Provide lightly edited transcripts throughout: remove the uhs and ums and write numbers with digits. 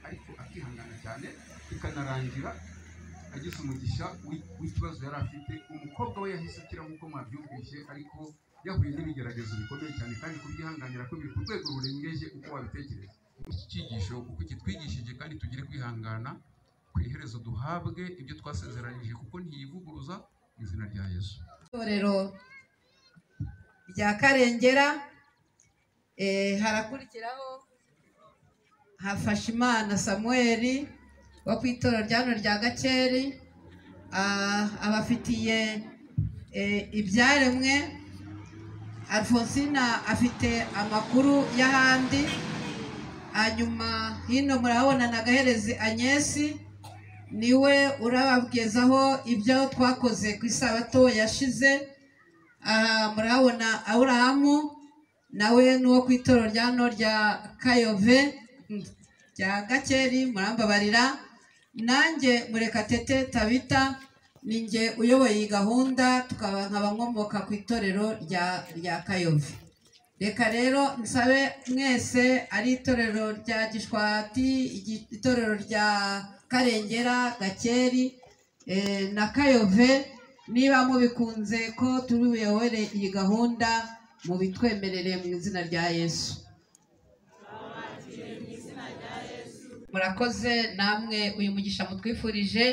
ariko akihangana cyane, bikanarangira agize umugisha w'ikibazo yari afite. Umukobwa we yahise akira nk'uko mwabyumvise, ariko yahuye n'ibigeragezo bikomeye cyane, kandi kubyihanganira ko biri ku rwego rurengeje uko wabitekereza. Iki cyigisho kuko kitwigishije kandi tugire kwihangana, ku iherezo duhabwe ibyo twasezeranije, kuko ntiyivuguruza. Mu izina rya Yesu. Itorero rya Karengera, harakurikiraho Hafashimana Samuel wo ku itorero rya hano rya Gakeri, abafitiye ibyaremwe. Alfonsina afite amakuru y'ahandi. Hanyuma hino murabona na Gaherezi Agnès, niwe urababwezaho ibyo twakoze ku isabato yashize. Aha murabona Aburahamu, nawe n'uwo ku itorero rya hano rya Kayove rya Gakeri, murambabarira. Nanjye Murekatete Tabita, ninjye uyoboye iyi gahunda, tukaba nkaba nkomoka ku itorero rya Kayove. Reka rero nsabe mwese, ari itorero rya Gishwati, itorero rya Karengera, Gakeri na Kayove, niba mubikunze ko turi buyobore iyi gahunda, mubitwemerere mu izina rya Yesu. Murakoze namwe, uyu mugisha mutwifurije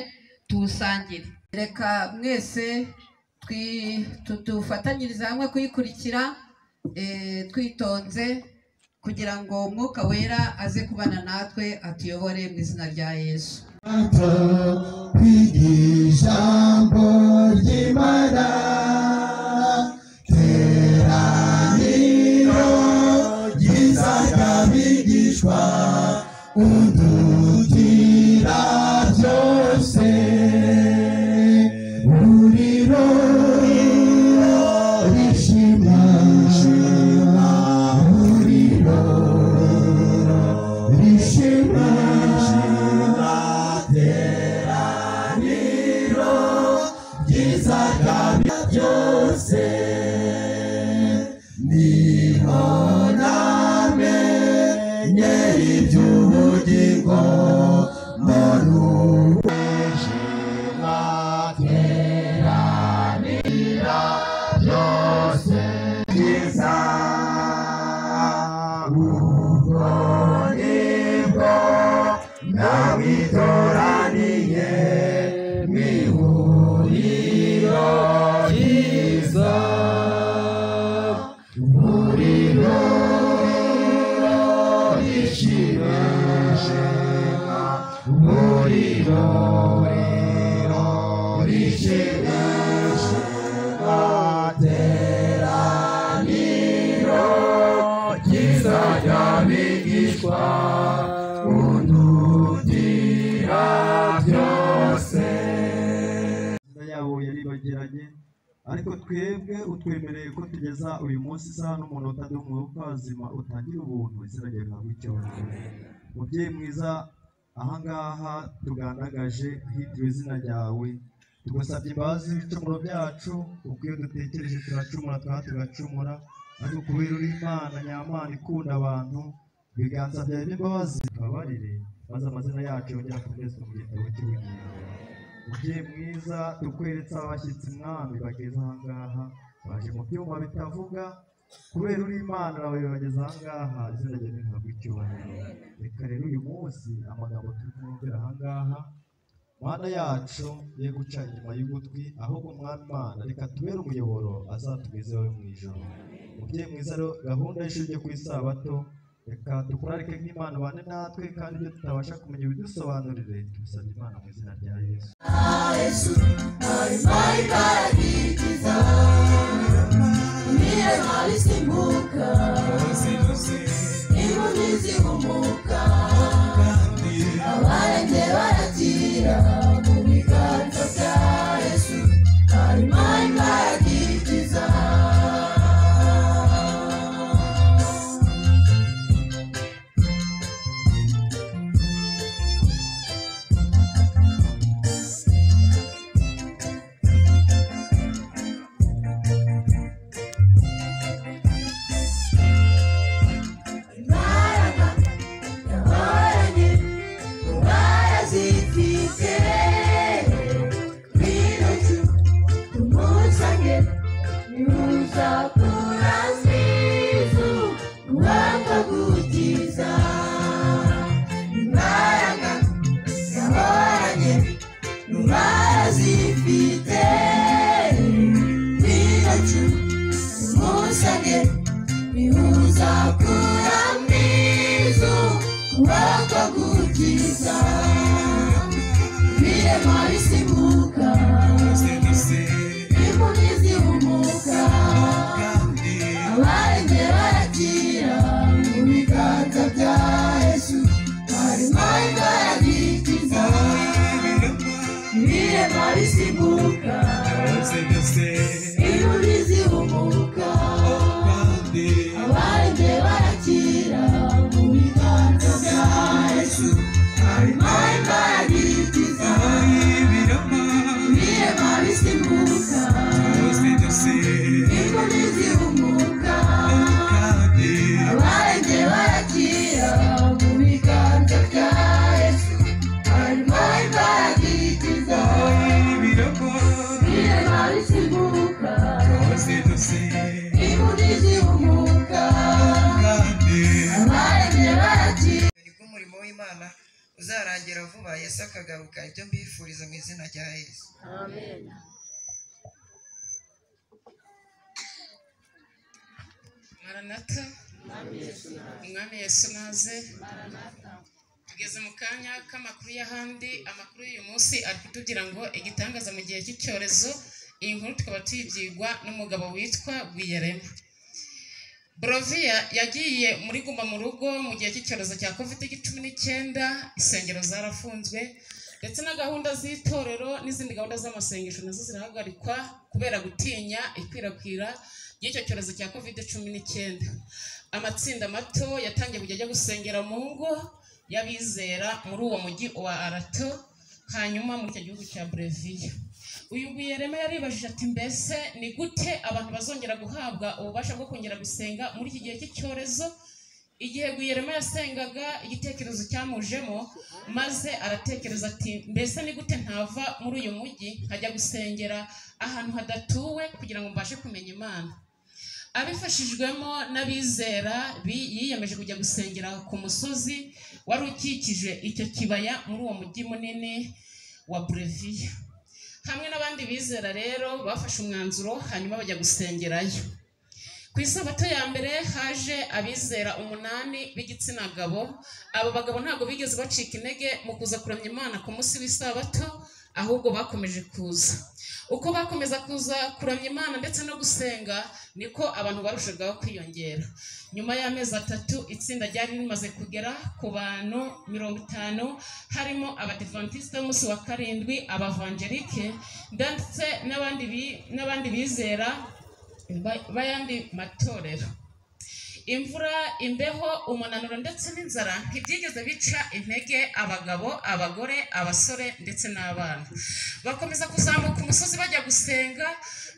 tuwusangire. Reka mwese tufatanyirize hamwe kuyikurikira twitonze, kugira ngo Umwuka Wera aze kubana natwe atuyobore mu izina rya Yesu. Kwiga ijambo ry'Imana, teraniro ryiza ry'abigishwa, undutira byose, uriro rishima, uriro rishima, teraniro ryiza byose, niho namenye iby'ubugingo, mbona teranira byose byiza, ubwo nibwo nabitoraniye mu ihuriro ryiza, ihuriro rishima, ihuriro rishima, teraniro ryiza ry'abigishwa, undutira byose. Yabo yaribagiranye, ariko twebwe utwemereye ko tugeza uyu munsi isaha n'umunota n'umwuka wazima utangira ubuntu, izina ryawe rihabwe icyubahiro. Mubyeyi mwiza, ahangaha tugandagaje hitiriwe izina ryawe, tugusabye imbabazi z'ibicumuro byacu, kuko iyo dutekereje turacumura, twaba tugacumura, ariko kubera uri Imana nyamana ikunda abantu, ibiganza byawe n'imbabazi tubabarire, maze amazina yacu yongere akomezwe mu gitabo cy'ubugingo. Mubyeyi mwiza, tukweretse abashyitsi mwami bageze ahangaha, baje mu byuma bitavuga, kubera uri Imana bageze ahangaha, izina ryawe rihabwe icyubahiro. Reka rero uyu munsi amagambo turi kumvira ahangaha, Mana yacu ye guca inyuma y'ugutwi, ahubwo Mwami Imana reka tubere umuyoboro azatugeze iwawe mu ijoro. Mubyeyi mwiza rero, gahunda y'ishuri ryo ku isabato, reka tukurarike nk'Imana ubane natwe, kandi ibyo tutabasha kumenya ibidusobanurire, tubisabye Imana mu izina rya Yesu. Abarenge barakira mu biganza bya Yesu, harimo imbaraga ikiza. Imbaraga two gukiza ibirema bisimbuka impumyi zihumuka abarembye barakira mu biganza bya Yesu harimo imbaraga ikiza ibirema bisimbuka impumyi zihumuka abarembye barakira mu biganza bya Yesu harimo imbaraga ikiza ibirema bisimbuka impumyi zihumuka abarembye barakira mu biganza bya Yesu harimo imbaraga ikiza ibirema bisimbuka impumyi zihumuka abarembye barakira. Nibwo umurimo w'Imana uzarangira vuba Yesu akagaruka. Ibyo mbifuriza mu izina rya Yesu. Amen. Maranatha, Umwami Yesu naze. Tugeze mu kanya k'amakuru y'ahandi. Amakuru y'uyu munsi ari kutubwira ngo igitangaza mu gihe cy'icyorezo. Iyi nkuru tukaba tuyibyigwa n'umugabo witwa Gwiyarema. Brovia yagiye muri guma mu rugo mu gihe cy'icyorezo cya COVID-19. Insengero zarafunzwe ndetse na gahunda z'itorero n'izindi gahunda z'amasengesho nazo zirahagarikwa kubera gutinya ikwirakwira ry'icyo cyorezo cya COVID-19. Amatsinda mato yatangiye kujya ajya gusengera mu ngo y'abizera muri uwo mujyi wa Arato, hanyuma muri icyo gihugu cya Brevia. Uyu Gwiyarema yaribajije ati mbese ni gute abantu bazongera guhabwa ububasha bwo kongera gusenga muri iki gihe cy'icyorezo? Igihe Gwiyarema yasengaga igitekerezo cyamujemo, maze aratekereza ati mbese ni gute ntava muri uyu mujyi nkajya gusengera ahantu hadatuwe kugira ngo mbashe kumenya Imana. Abifashijwemo n'abizera yiyemeje kujya gusengera ku musozi wari ukikije icyo kibaya muri uwo mujyi munini wa Brevia. Hamwe n'abandi bizera rero bafashe umwanzuro hanyuma bajya gusengerayo. Ku isabato ya mbere haje abizera 8 b'igitsina gabo. Abo bagabo ntabwo bigeze bacika intege mu kuza kuramya Imana ku munsi w'isabato, ahubwo bakomeje kuza. Uko bakomeza kuza kuramya Imana ndetse no gusenga, niko abantu barushagaho kwiyongera. Nyuma y'amezi 3 itsinda ryari rimaze kugera ku bantu 50, harimo Abadiventiste b'umunsi wa 7, Abavangelike ndetse n'abandi bizera b'ayandi matorero. Imvura, imbeho, umunaniro ndetse n'inzara ntibyigeze bica intege abagabo, abagore, abasore ndetse n'abana. Bakomeza kuzamuka umusozi bajya gusenga,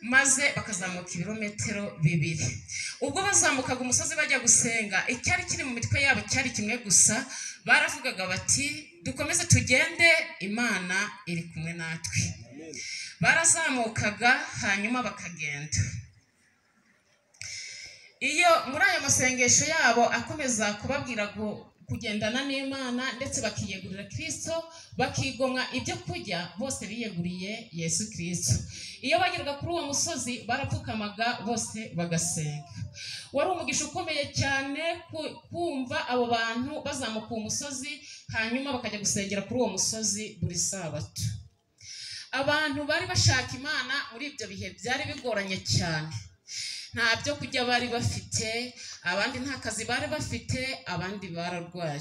maze bakazamuka ibirometero 2. Ubwo bazamukaga umusozi bajya gusenga, icyari kiri mu mitwe yabo cyari kimwe gusa. Baravugaga bati dukomeze tugende, Imana iri kumwe natwe. Barazamukaga hanyuma bakagenda. Iyo muri ayo masengesho yabo akomeza kubabwira kugendana n'Imana ndetse bakiyegurira Kristo, bakigomwa ibyo kurya, bose biyeguriye Yesu Kristo. Iyo bageraga kuri uwo musozi barapfukamaga bose bagasenga. Wari umugisha ukomeye cyane kumva abo bantu bazamuka uwo musozi hanyuma bakajya gusengera kuri uwo musozi buri sabato. Abantu bari bashaka Imana muri ibyo bihe byari bigoranye cyane. Nta byo kurya bari bafite, abandi nta kazi bari bafite, abandi bararwaye.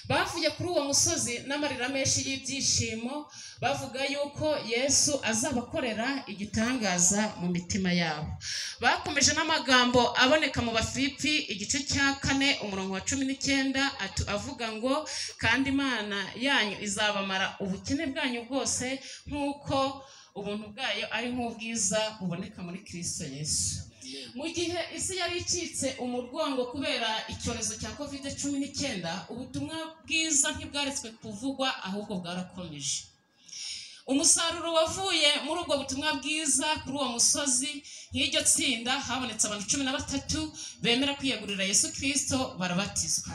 Bavuye kuri uwo musozi n'amarira menshi y'ibyishimo, bavuga yuko Yesu azabakorera igitangaza mu mitima yabo. Bakomeje n'amagambo aboneka mu Bafilipi igice cya 4 umurongo wa 19 avuga ngo kandi Imana yanyu izabamara ubukene bwanyu bwose nk'uko ubuntu bwayo ari nk'ubwiza buboneka muri Kristo Yesu. Mu gihe isi yari icitse umurwango kubera icyorezo cya COVID-19, ubutumwa bwiza ntibwaretswe kuvugwa ahubwo bwarakomeje. Umusaruro wavuye muri ubwo butumwa bwiza kuri uwo musozi nk'iryo tsinda habonetse abantu 13 bemera kwiyegurira Yesu Kristo barabatizwa.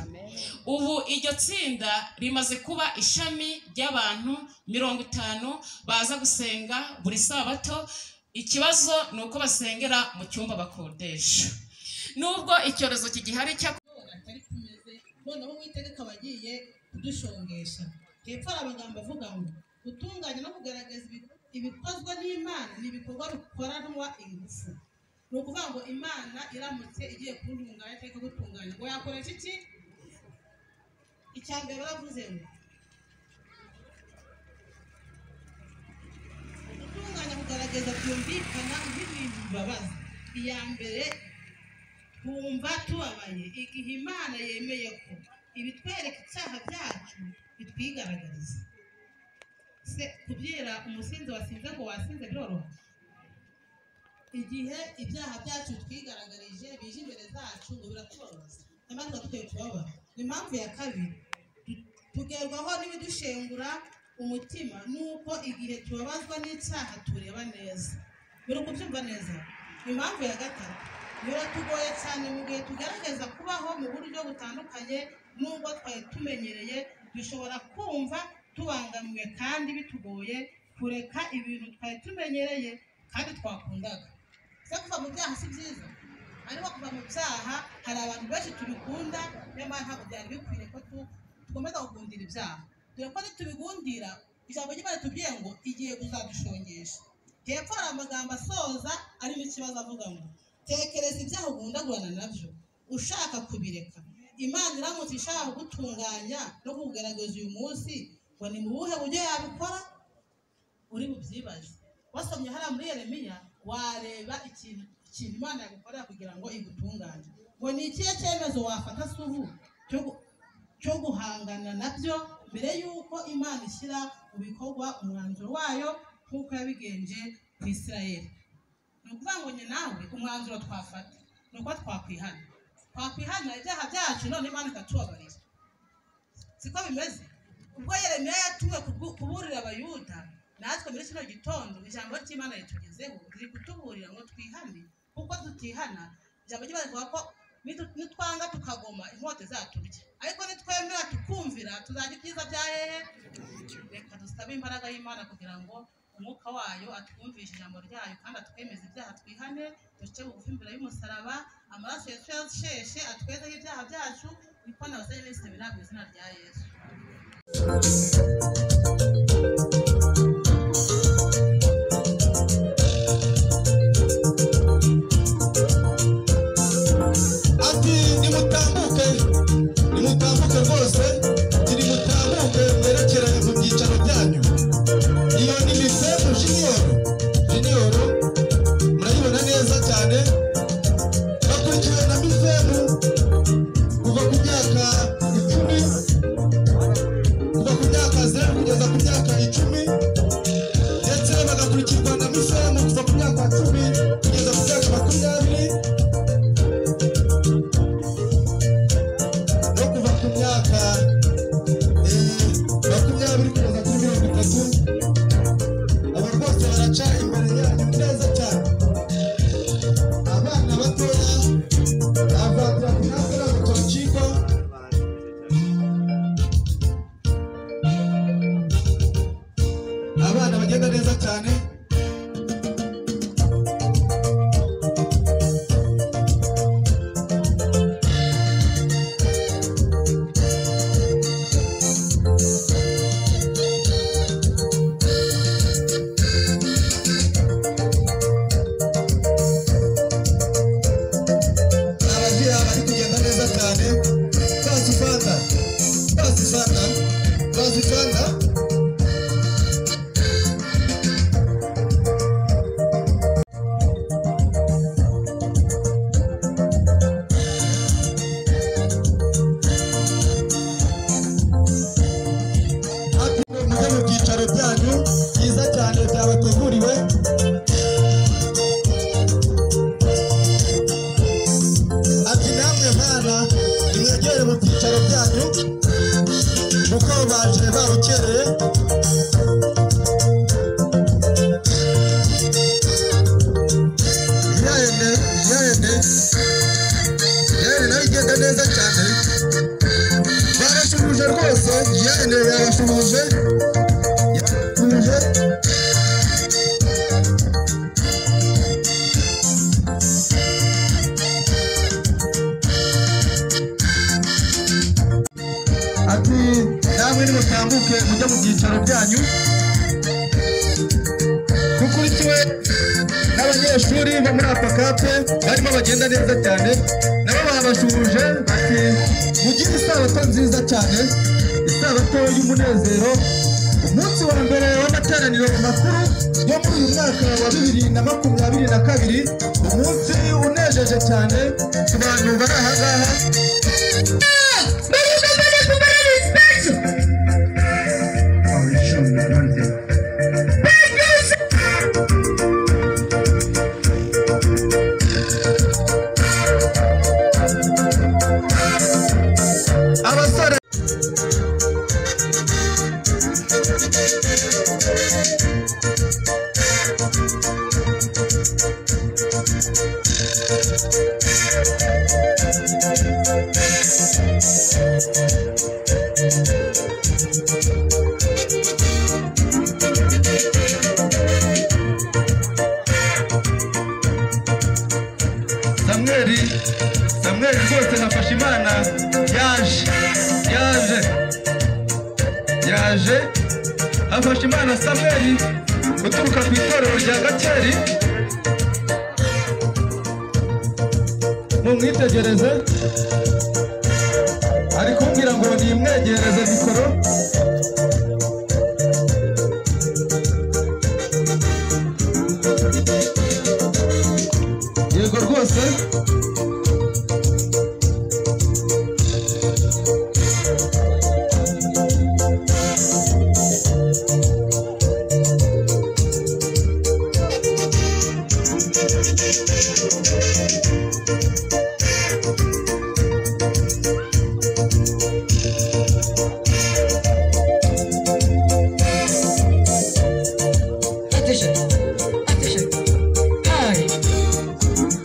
Ubu iryo tsinda rimaze kuba ishami ry'abantu 50 baza gusenga buri sabato. Ikibazo ni uko basengera mu cyumba bakodesha. Nubwo icyorezo kigihari cya atari kumeze, noneho Uwiteka akaba agiye Kudushongesha. Hepfo hari amagambo avuga ngo gutunganya no kugaragaza ibikozwe n'Imana ni ibikorwa bikoranwa ingufu. Ni ukuvuga ngo Imana iramutse igiye kuntunganya cyangwa ikagutunganya, ngo yakoresha iki? Icya mbere baravuze ngo gutunganya kugaragaza byumvikana nk'ibintu bibabaza. Iya mbere, twumva tubabaye igihe Imana yemeye ko ibitwereka icyaha byacu bitwigaragariza. Se kubyera umusinzi wasinze ngo wasinze biroroha? Igihe ibyaha byacu twigaragarije bije imbere zacu ngo biratubabaza, nyamara tuba dukwiye kubabara. Impamvu ya kabiri, tugerwaho n'ibidushengura umutima nuko igihe tubabazwa n'icyaha tureba neza. Biri kubyumva neza? Impamvu ya gatatu, biratugoye cyane mu gihe tugerageza kubaho mu buryo butandukanye n'ubwo twari tumenyereye. Dushobora kumva tubangamiwe kandi bitugoye kureka ibintu twari tumenyereye kandi twakundaga. Se kuva mu byaha si byiza? Ariko kuva mu byaha hari abantu benshi tubikunda, nyamara ntabwo byari bikwiriye ko dukomeza kugundira ibyaha, dore ko nitubigundira ijambo ry'Imana tubwiye ngo igiye kuzadushongesha. Hepfo hari amagambo asoza arimo ikibazo avuga ngo tekereza ibyaha ugundagurana nabyo ushaka kubireka. Imana iramutse ishaka kugutunganya no kukugaragaza uyu munsi, ngo ni mu buhe buryo yabikora? Uri bubyibaze. Wasomye hariya muri Yeremiya, wareba ikintu Imana yagukorera kugira ngo igutunganye. Ngo ni ikihe cyemezo wafata se ubu cyo guhangana nabyo mbere y'uko Imana ishyira mu bikorwa umwanzuro wayo nk'uko yabigenje ku Isirayeli? Ni ukuvuga ngo njye nawe umwanzuro twafata ni uko twakwihana, twakwihana ibyaha byacu none Imana ikatubabarira. Siko bimeze? Ubwo Yeremiya yatumwe kuburira Abayuda, natwe muri kino gitondo ijambo ry'Imana ritugezeho riri kutuburira ngo twihane, kuko tutihana ijambo ry'Imana rivuga ko nitwanga tukagoma inkota zaturya, ariko nitwemera tukumvira tuzajya ibyiza bya hehe? Reka dusabe imbaraga y'Imana kugira ngo umwuka wayo atwumvishe ijambo ryayo kandi atwemeze ibyaha, twihane, duce bugufi imbere y'umusaraba, amaraso Yesu yasheshe atwezeho ibyaha byacu. Niko nabasabye bisabira mu izina rya Yesu. Ati nimutambuke, nimutambuke rwose, nimutambuke mwerekeranye mu byicaro byanyu. Iyo ni Mifemu Junior, murayibona neza cyane, bakurikiwe na Mifemu kuva ku myaka 10, kuva ku myaka 0 kugeza ku myaka 10, ndetse bagakurikirwa na Mifemu kuva ku myaka 10 kugeza ku myaka 20, no kuva ku myaka 20 kugeza kuri 30. Aba rwose baraca imbere yanyu neza cyane. Abana batoya avatira ku natwe ntabwo tubacikwa. Abana bagenda neza cyane. Abagira bari kugenda neza cyane. Bazifata, bazifata, bazifata. Ati mujye mu byicaro byanyu byiza cyane byabateguriwe. Ati namwe bana nimwegere mu byicaro byanyu kuko baje babukereye. Yayene, yayene, yayene nayo igenda neza cyane. Barashuhuje rwose, yayene yarashuhuje, yarashuhuje. Ati Namwe nimutambuke mujya mu byicaro byanyu. Dukurikiwe n'abanyeshuri bo muri apakape barimo bagenda neza cyane, nabo babashuhuje bati mugire isabato nziza cyane, isabato y'umunezero, umunsi wa mbere w'amateraniro makuru yo muri uyu mwaka wa 2022, umunsi unejeje cyane ku bantu bari aha ngaha. Abasore Samweli rwose nafashe Imana yaje afashe Imana Samweli uturuka ku itorero rya Gakeri. Mumwitegereze, ari kumbwira ngo nimwegereze mikoro. Yego rwose. Attention, attention, hi.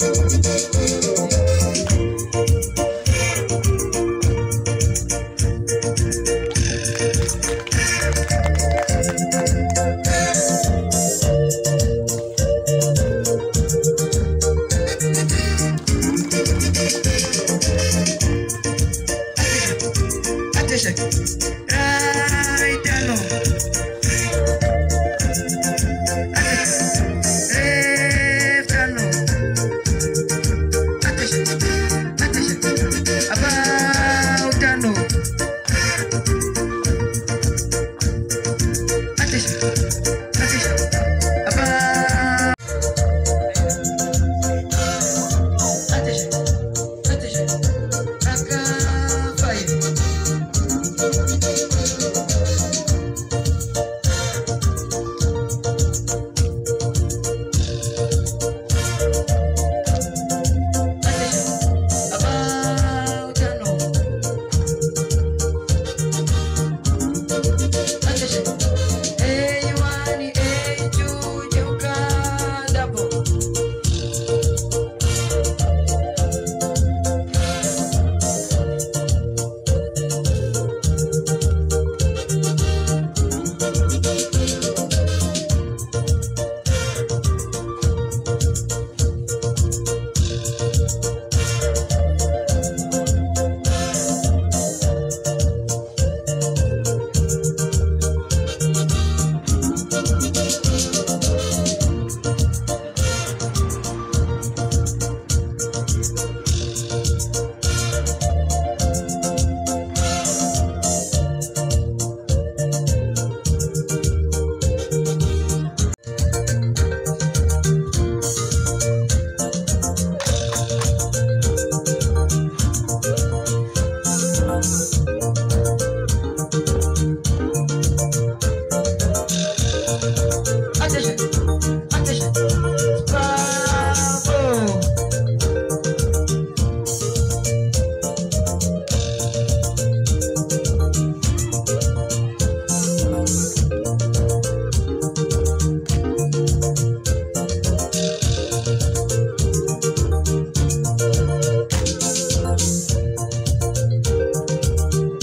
Attention, right down. Left and attention, attention, about and attention, attention, about attention, attention, back 5. About and attention, A1, A2, Joka double. Attention, attention, bravo.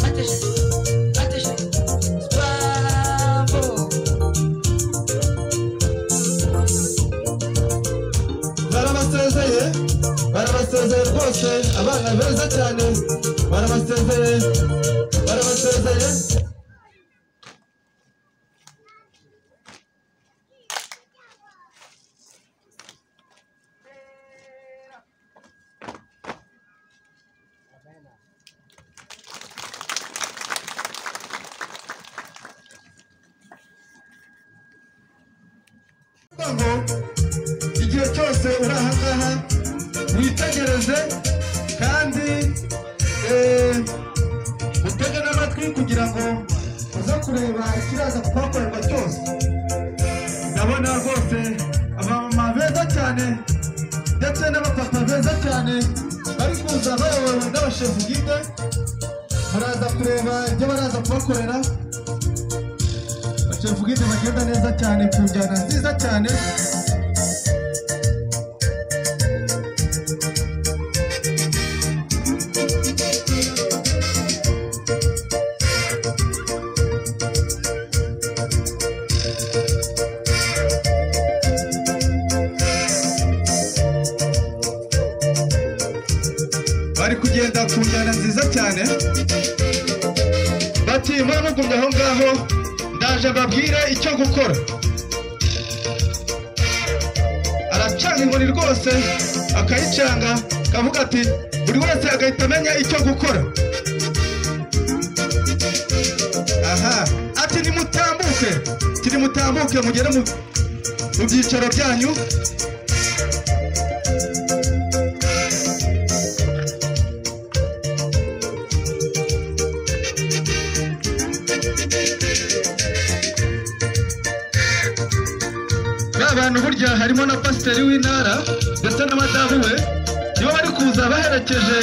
Attention, attention, bravo. Barabasezeye rwose, abana beza cyane, barabasezeye. Ngo igihe cyose uri aha ngaha witegereze kandi utege n'amatwi kugira ngo uze kureba ikiraza kuhakorerwa cyose. Ndabona rwose abamama beza cyane ndetse n'abapapa beza cyane bari kuza bayobowe n'abashefu bwite, muraza kureba ibyo baraza kubakorera. Abashefu bwite bagenda neza cyane ku njyana nziza cyane. Bari kugenda ku njyana nziza cyane, bati mugumye aho ngaho ndaje mbabwire icyo gukora. Aracanga inkoni rwose akayicanga, akavuga ati buri wese agahita amenya icyo gukora. Aha ati nimutambuke, nimutambuke mugere mu byicaro byanyu. Abantu burya harimo na pasiteri w'intara ndetse na madamu we, nibo bari kuza baherekeje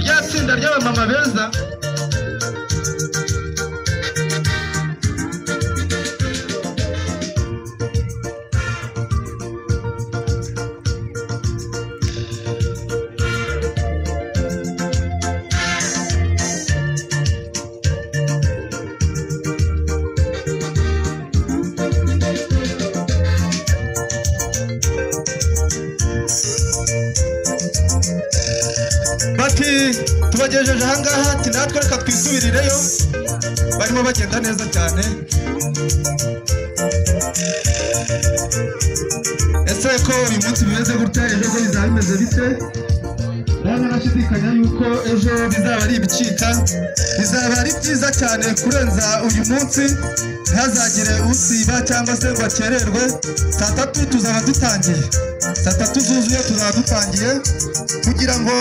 rya tsinda ry'abamama beza. Bati tubagejeje aha ngaha, ati natwe reka twisubirireyo. Barimo bagenda neza cyane. Ese ko uyu munsi bimeze gutya, ejo ko bizaba bimeze bite? Ndabona nashidikanya yuko ejo bizaba ari ibicika, bizaba ari byiza cyane kurenza uyu munsi. Ntihazagire usiba cyangwa se ngo akererwe. Saa tatu tuzaba dutangiye, saa tatu zuzuye tuzaba dutangiye kugira ngo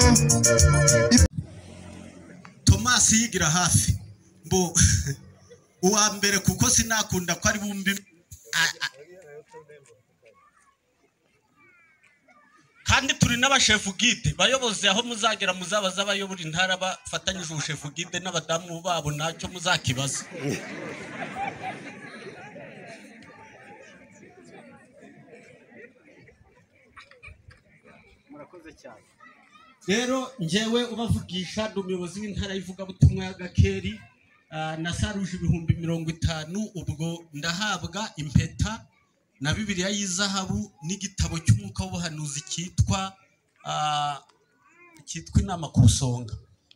Tomasi yigira hafi mbo uwa mbere, kuko sinakunda ko ari bumbi. Kandi turi n'abashefu guide bayobozi, aho muzagera muzabaza abayobora intara bafatanyije ubushefu guide n'abadamu babo, ntacyo muzakibaza. Murakoze cyane. Rero njyewe ubavugisha ndi umuyobozi w'intara y'ivugabutumwa ya Gakeri, nasaruje 50,000, ubwo ndahabwa impeta na Bibiliya y'izahabu n'igitabo cy'umwuka w'ubuhanuzi cyitwa inama ku isonga.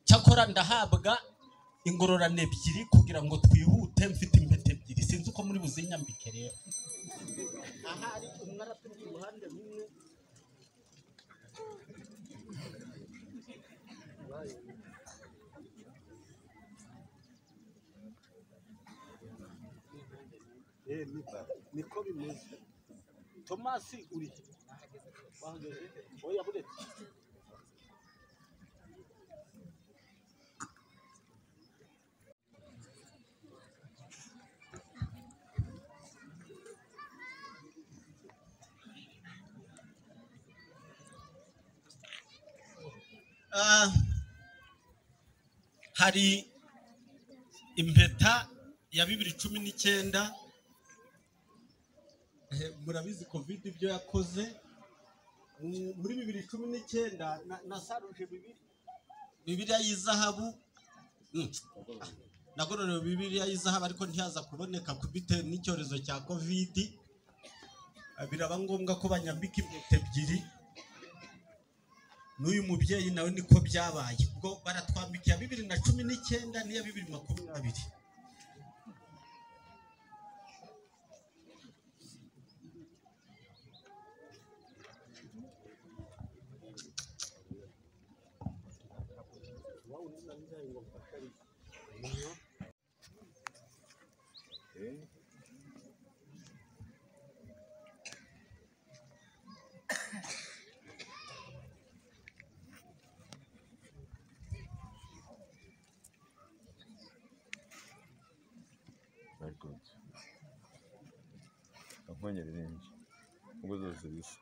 Cyakora ndahabwa ingororano ebyiri kugira ngo twihute, mfite impeta ebyiri, sinzi uko muri buzinyambike rero. Ahari umwe araturuka uruhande rumwe. Niko bimeze. Tomasi uri wahageze? Oya buretse. Hari impeta ya 2019. Murabizi covid ibyo yakoze muri 2019, nasaruje Bibiliya y'izahabu, nagororewe Bibiliya y'izahabu ariko ntiyaza kuboneka bitewe n'icyorezo cya covid. Biraba ngombwa ko banyambika impeta ebyiri. N'uyu mubyeyi nawe niko byabaye, ubwo baratwambikiye 2019 n'iya 2020. Kankongera irindi ubwo zose bisa.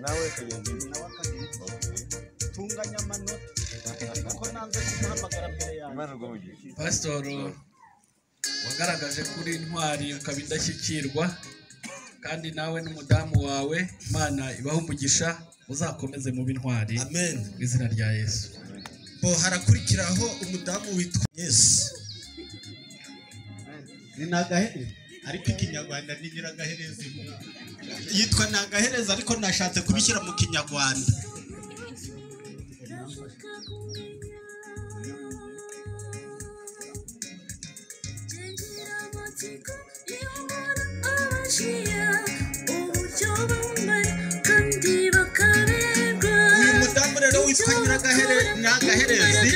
Nawe tunganya amanota kuko nanze kumuhamagara mbere yanjye. Pasitoro wagaragaje kuri intwari ukaba indashyikirwa, kandi nawe n'umudamu wawe Imana ibahe umugisha, uzakomeze mu b'intwari. Amen. Mu izina rya Yesu. Bo harakurikiraho umudamu witwa Yesu. Ni Nagahereza ariko ikinyarwanda ni Nyiragahereza. Yitwa Nagahereza ariko nashatse kubishyira mu kinyarwanda. Uyu mudamu rero witwa Nyiragaherezi,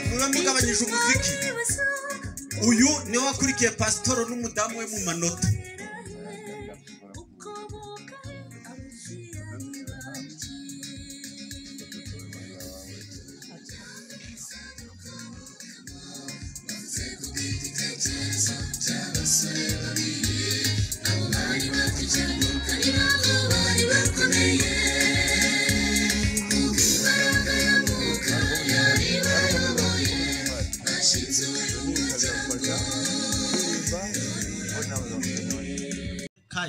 muba mugabanyije umuziki. Uyu niwe wakurikiye pasitoro n'umudamu we mu manota.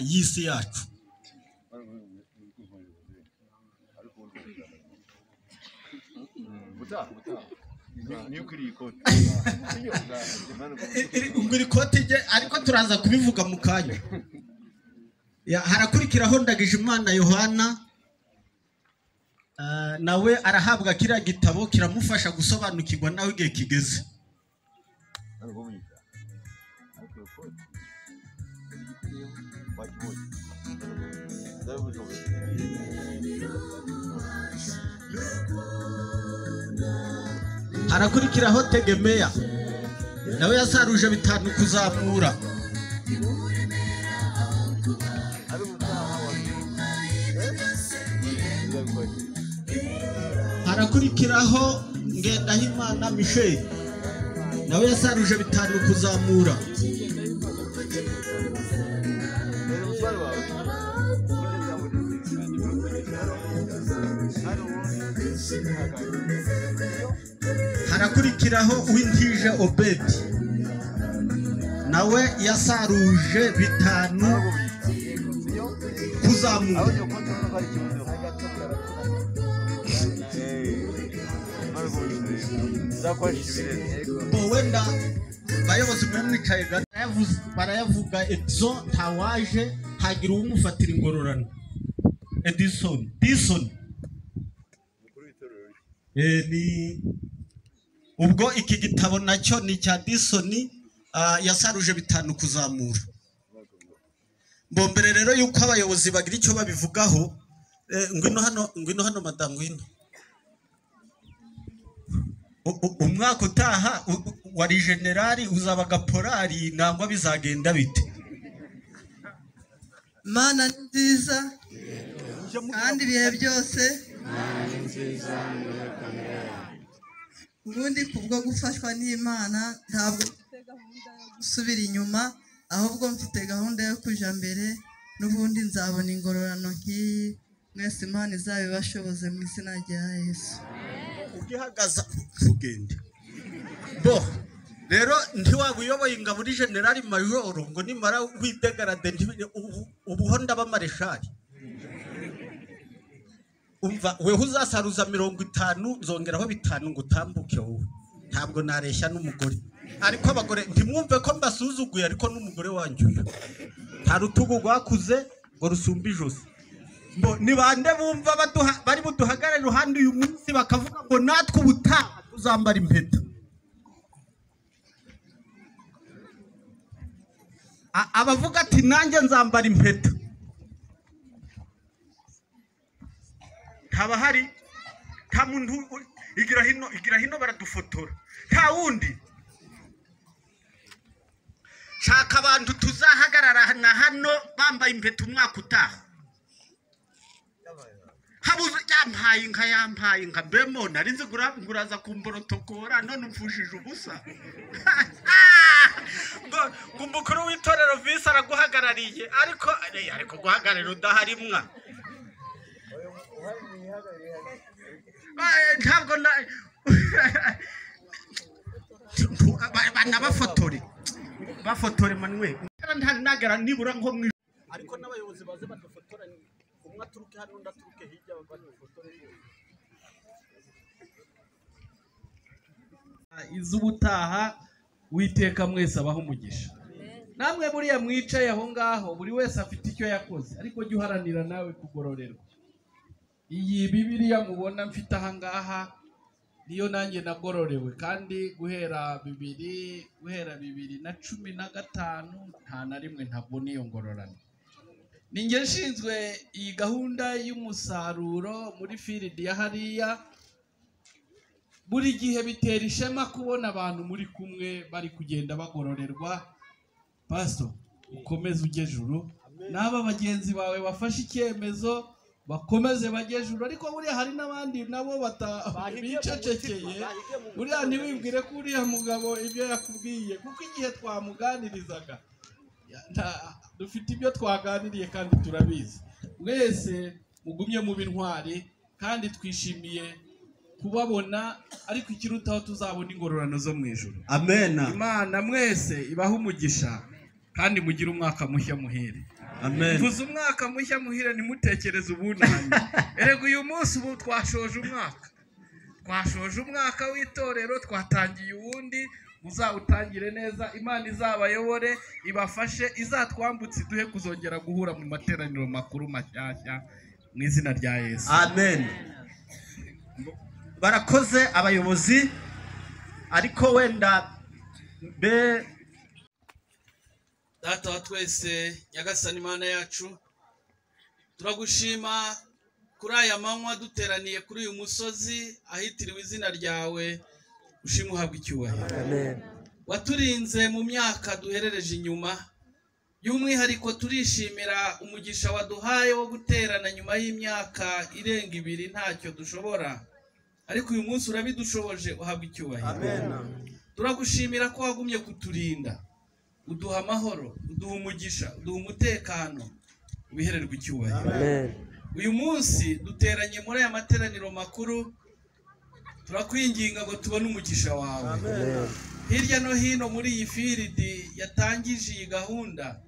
Y'isi yacu. Iri koti rye ariko turaza kubivuga mu kanya. Harakurikiraho Ndagijimana Yohana, nawe arahabwa kiriya gitabo kiramufasha gusobanukirwa nawe igihe kigeze. Harakurikiraho Tegemeya, nawe yasaruje 5 kuzamura. Harakurikiraho Ngendahimana Michel, nawe yasaruje 5 kuzamura. Harakurikiraho Uwintije Obedi, nawe yasaruje 5 kuzamura. Wenda bayobozi mwe mwicaye barayavuga Edison ntawaje hagira uwumufatira ingororano. Edison Dison ni ubwo iki gitabo nacyo ni cya Dison, yasaruje 5 kuzamura. Mbombere rero yuko abayobozi bagira icyo babivugaho, ngwino hano madamu, ngwino. Umwaka utaha wari generali uzaba gaporari nangwa bizagenda bite? Mana ni nziza kandi ibihe byose. Ubundi kubwo gufashwa n'Imana ntabwo mfite gahunda yo gusubira inyuma, ahubwo mfite gahunda yo kuja mbere, n'ubundi nzabona ingororano nk'iyi. Mwese Imana izabibashoboze mu izina rya Yesu. Ugihagaza ugende. Bo rero ntiwaba uyoboye ingabo uri generali majoro ngo nimara widegarade ubuho ndaba mareshali. Umva weho uzasaruza 50 nzongeraho 5 ngo utambuke wowe. Ntabwo nareshya n'umugore. Ariko abagore ntimwumve ko mbasuzuguye, ariko n'umugore wanjye uyu nta rutugu rwakuze ngo rusumbe ijosi. Ni bande bumva bari buduhagarare iruhande uyu munsi bakavuga ngo natwe ubutaha tuzambara impeta? Abavuga ati nanjye nzambara impeta ntaba hari, nta muntu igira hino, igira hino baradufotora, nta wundi. Shaka abantu tuzahagarara na hano bambaye impeta umwaka utaha. Habuze yampaye inka, yampaye inka mbemo nari nzi nguraza kumborotokora none umfushije ubusa. Ngo umukuru w'itorero visi araguhagarariye, ariko guhagararira udahari mwa ntabwo banabafotore bafotore Manuel nagera nibura nko mu, ariko n'abayobozi baze badufotora, umwe aturuke hano undi aturuke hirya badufotore. Iz'ubutaha witeka mwese abaho umugisha. Namwe buriya mwicaye aho ngaho buri wese afite icyo yakoze, ariko jya uharanira nawe kugororerwa. Iyi Bibiliya mubona mfite aha ngaha niyo nanjye nagororewe, kandi guhera 2015 nta na rimwe ntabona iyo ngororano. Ninjye nshinzwe iyi gahunda y'umusaruro muri field ya hariya. Buri gihe bitera ishema kubona abantu muri kumwe bari kugenda bagororerwa. Pastor, ukomeze ujye juru, n'aba bagenzi bawe bafashe icyemezo bakomeze bajye juru. Ariko buriya hari n'abandi nabo bicecekeye, buriya ntiwibwire ko uriya mugabo ibyo yakubwiye, kuko igihe twamuganirizaga dufite ibyo twaganiriye kandi turabizi. Mwese mugumye mu bintwari kandi twishimiye kubabona, ariko ikirutaho tuzabona ingororano zo mu ijuru. Amen. Imana mwese ibahe umugisha kandi mugire umwaka mushya muhire. Amen. Mvuze umwaka mushya muhire ntimutekereze ubunani. Erega uyu munsi ubu twashoje umwaka. Twashoje umwaka w'itorero, twatangiye uwundi. Muzawutangire neza, Imana izabayobore, ibafashe, izatwambutse iduhe kuzongera guhura mu materaniro makuru mashyashya mu izina rya Yesu. Amen. Barakoze abayobozi, ariko wenda be Data wa twese Nyagasani Imana yacu, turagushima kuri aya manywa duteraniye kuri uyu musozi ahitiriwe izina ryawe, ushimwe uhabwe icyubahiro. Amen. Waturinze mu myaka duherereje inyuma, by'umwihariko turishimira umugisha waduhaye wo guterana nyuma y'imyaka irenga 2 ntacyo dushobora, ariko uyu munsi urabidushoboje, uhabwe icyubahiro. Amen. Turagushimira ko wagumye kuturinda, uduha amahoro, uduha umugisha, uduha umutekano, ubihererwe icyubahiro. Amen. Uyu munsi duteranye muri aya materaniro makuru, turakwinginga ngo tubone umugisha wawe. Amen. Hirya no hino muri iyi firidi yatangije iyi gahunda,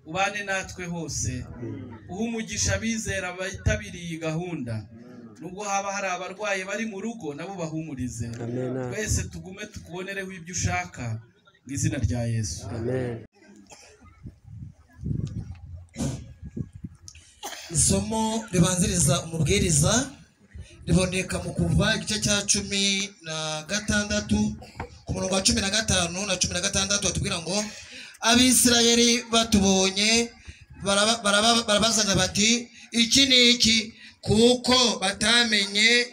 ubane natwe hose, uhe umugisha abizera bitabiriye iyi gahunda. Nubwo haba hari abarwayi bari mu rugo nabo bahumurize. Twese tugume tukubonereho ibyo ushaka mu izina rya Yesu. Amen. Isomo ribanziriza umubwiriza riboneka mu Kuva igice cya 16 ku murongo wa 15 na 16, batubwira ngo Abisirayeli batubonye barabazanya bati iki ni iki, kuko batamenye.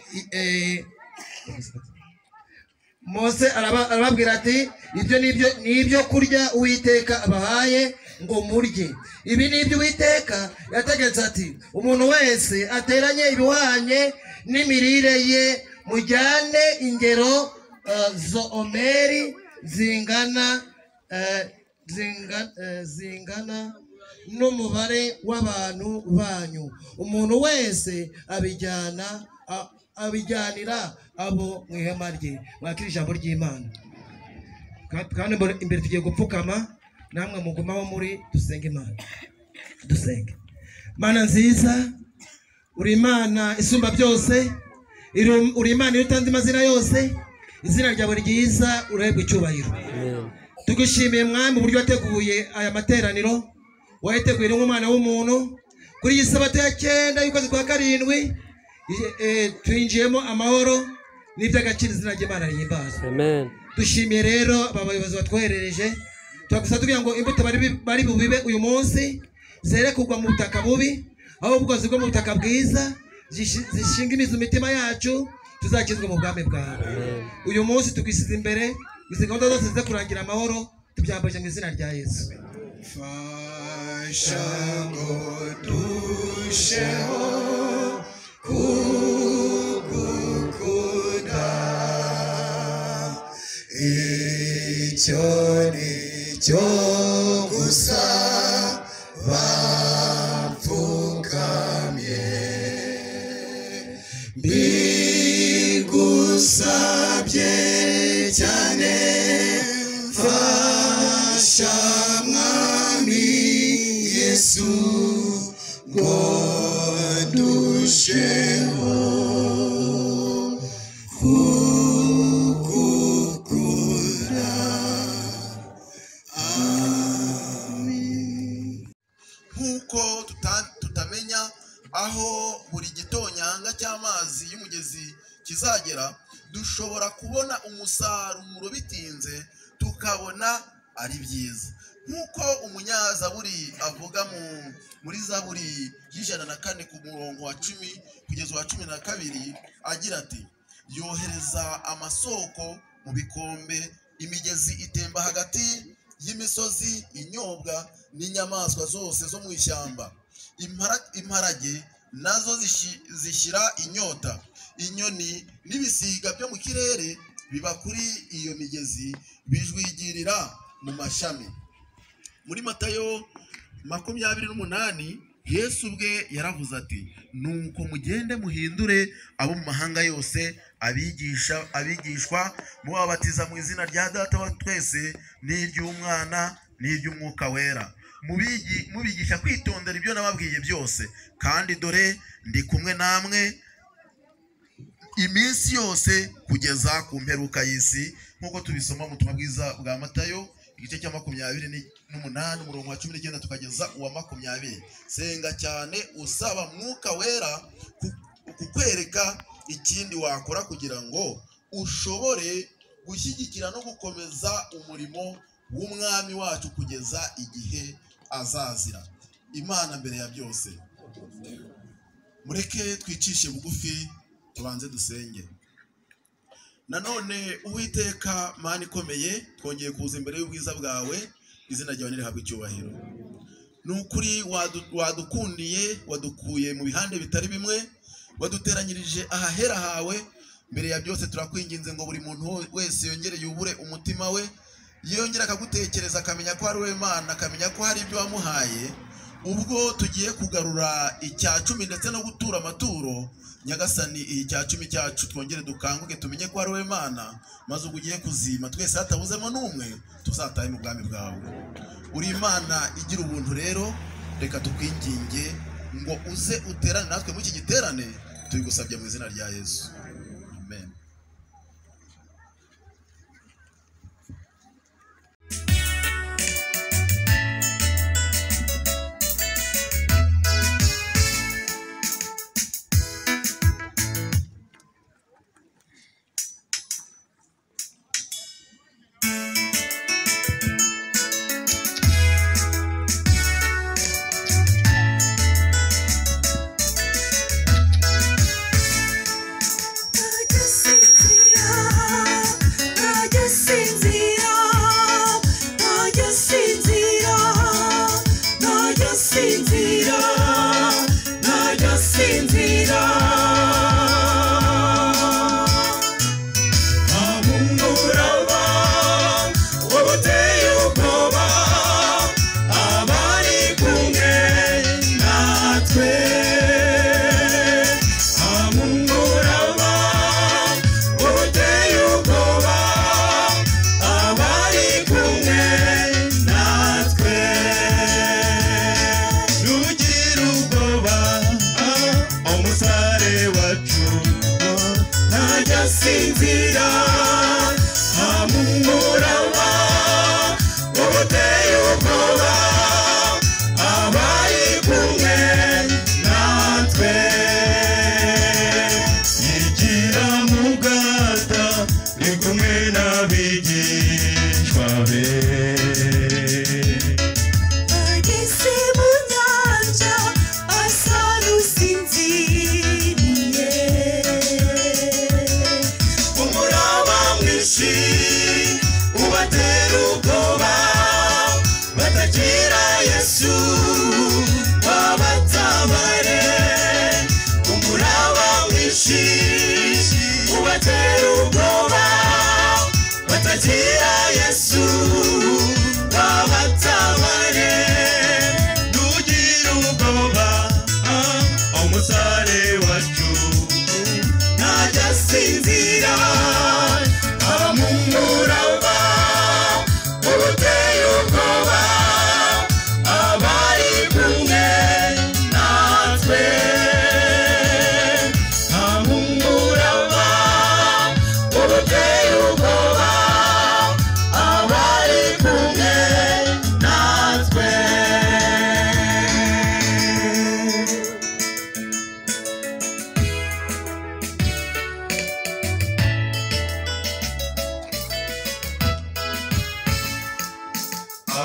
Mose arababwira ati ibyo nibyo kurya Uwiteka abahaye ngo murye. Ibi nibyo Uwiteka yategetse ati umuntu wese ateranye ibihwanye n'imirire ye, mujyane ingero z'omeri zingana n'umubare w'abantu banyu. Umuntu wese abijyanira abo mu ihema rye. Mwakira ijambo ry'Imana. Kandi imbere tugiye gupfukama, namwe mugumaho muri dusenge Imana. Dusenge. Mana nziza, uri Imana isumba byose, uri Imana iruta andi mazina yose, Izina ryawe ryiza urahebwa icyubahiro. Tugushimiye Mwami uburyo wateguye aya materaniro, wayateguye nk'umwana w'umuntu. Kuri iyi sabato ya 9 y'ukwezi kwa 7 twinjiyemo amahoro n'iby'agaciro, izina ry'Imana rihimbazwe. Amen. Dushimiye rero aba bayobozi batwoherereje, turagusaba tugira ngo imbuto bari bubibe uyu munsi zere kugwa mu butaka bubi, ahubwo zigwe mu butaka bwiza, zishinga imizi mu mitima yacu, tuzakizwa mu bwami bwawe. Uyu munsi tukwisize imbere, izi gahunda zose zize kurangira amahoro, tubyambaje mu izina rya Yesu. Fasha ngo turusheho kugukunda, icyo ni cyo gusa bapfukamye, mbigusabye cyane, fasha Mwami Yesu ngo ndusheho kugukunda. Amin. Nk'uko tutamenya aho buri gitonyanga cy'amazi y'umugezi kizagera, dushobora kubona umusaruro bitinze, tukabona ari byiza. Nk'uko umunyazaburi avuga muri Zaburi y'104 ku murongo wa 10 kugeza uwa 12, agira ati: yohereza amasoko mu bikombe, imigezi itemba hagati y'imisozi, inyobwa n'inyamaswa zose zo mu ishyamba. Imparage nazo zishyira inyota, inyoni n'ibisiga byo mu kirere biba kuri iyo migezi, bijwigirira mu mashami. Muri Matayo 28 Yesu ubwe yaravuze ati: nuko mugende muhindure abo mu mahanga yose abigishwa, mubabatiza mu izina rya Data wa twese n'iry'Umwana n'iry'Umwuka Wera, mubigisha kwitondera ibyo nababwiye byose, kandi dore ndi kumwe namwe iminsi yose kugeza ku mperuka y'isi. Nk'uko tubisoma mu butumwa bwiza bwa Matayo igice cya 28 umurongo wa 19 tukageza uwa 20. Senga cyane usaba Mwuka Wera kukwereka ikindi wakora kugira ngo ushobore gushyigikira no gukomeza umurimo w'Umwami wacu kugeza igihe azazira. Imana mbere ya byose. Mureke twicishe bugufi tubanze dusenge. Nanone Uwiteka Mana ikomeye, twongeye kuza imbere y'ubwiza bwawe, izina ryawe nirihabwe icyubahiro. Ni ukuri wadukundiye, wadukuye mu bihande bitari bimwe, waduteranyirije ahahera hawe. Mbere ya byose turakwinginze ngo buri muntu wese yongere yubure umutima we, yongere akagutekereza, akamenya ko ari wowe Mana, akamenya ko hari ibyo wamuhaye. Ubwo tugiye kugarura icya 10 ndetse no gutura amaturo, Nyagasani iyi cya 10 cyacu twongere dukanguke, tumenye ko ari wowe Mana, maze ubwo ugiye kuzima twese hatabuzemo n'umwe, tuzatahe mu bwami bwawe. Uri Imana igira ubuntu rero, reka tukwinginge ngo uze uterane natwe muri iki giterane, tubigusabye mu izina rya Yesu. Amen.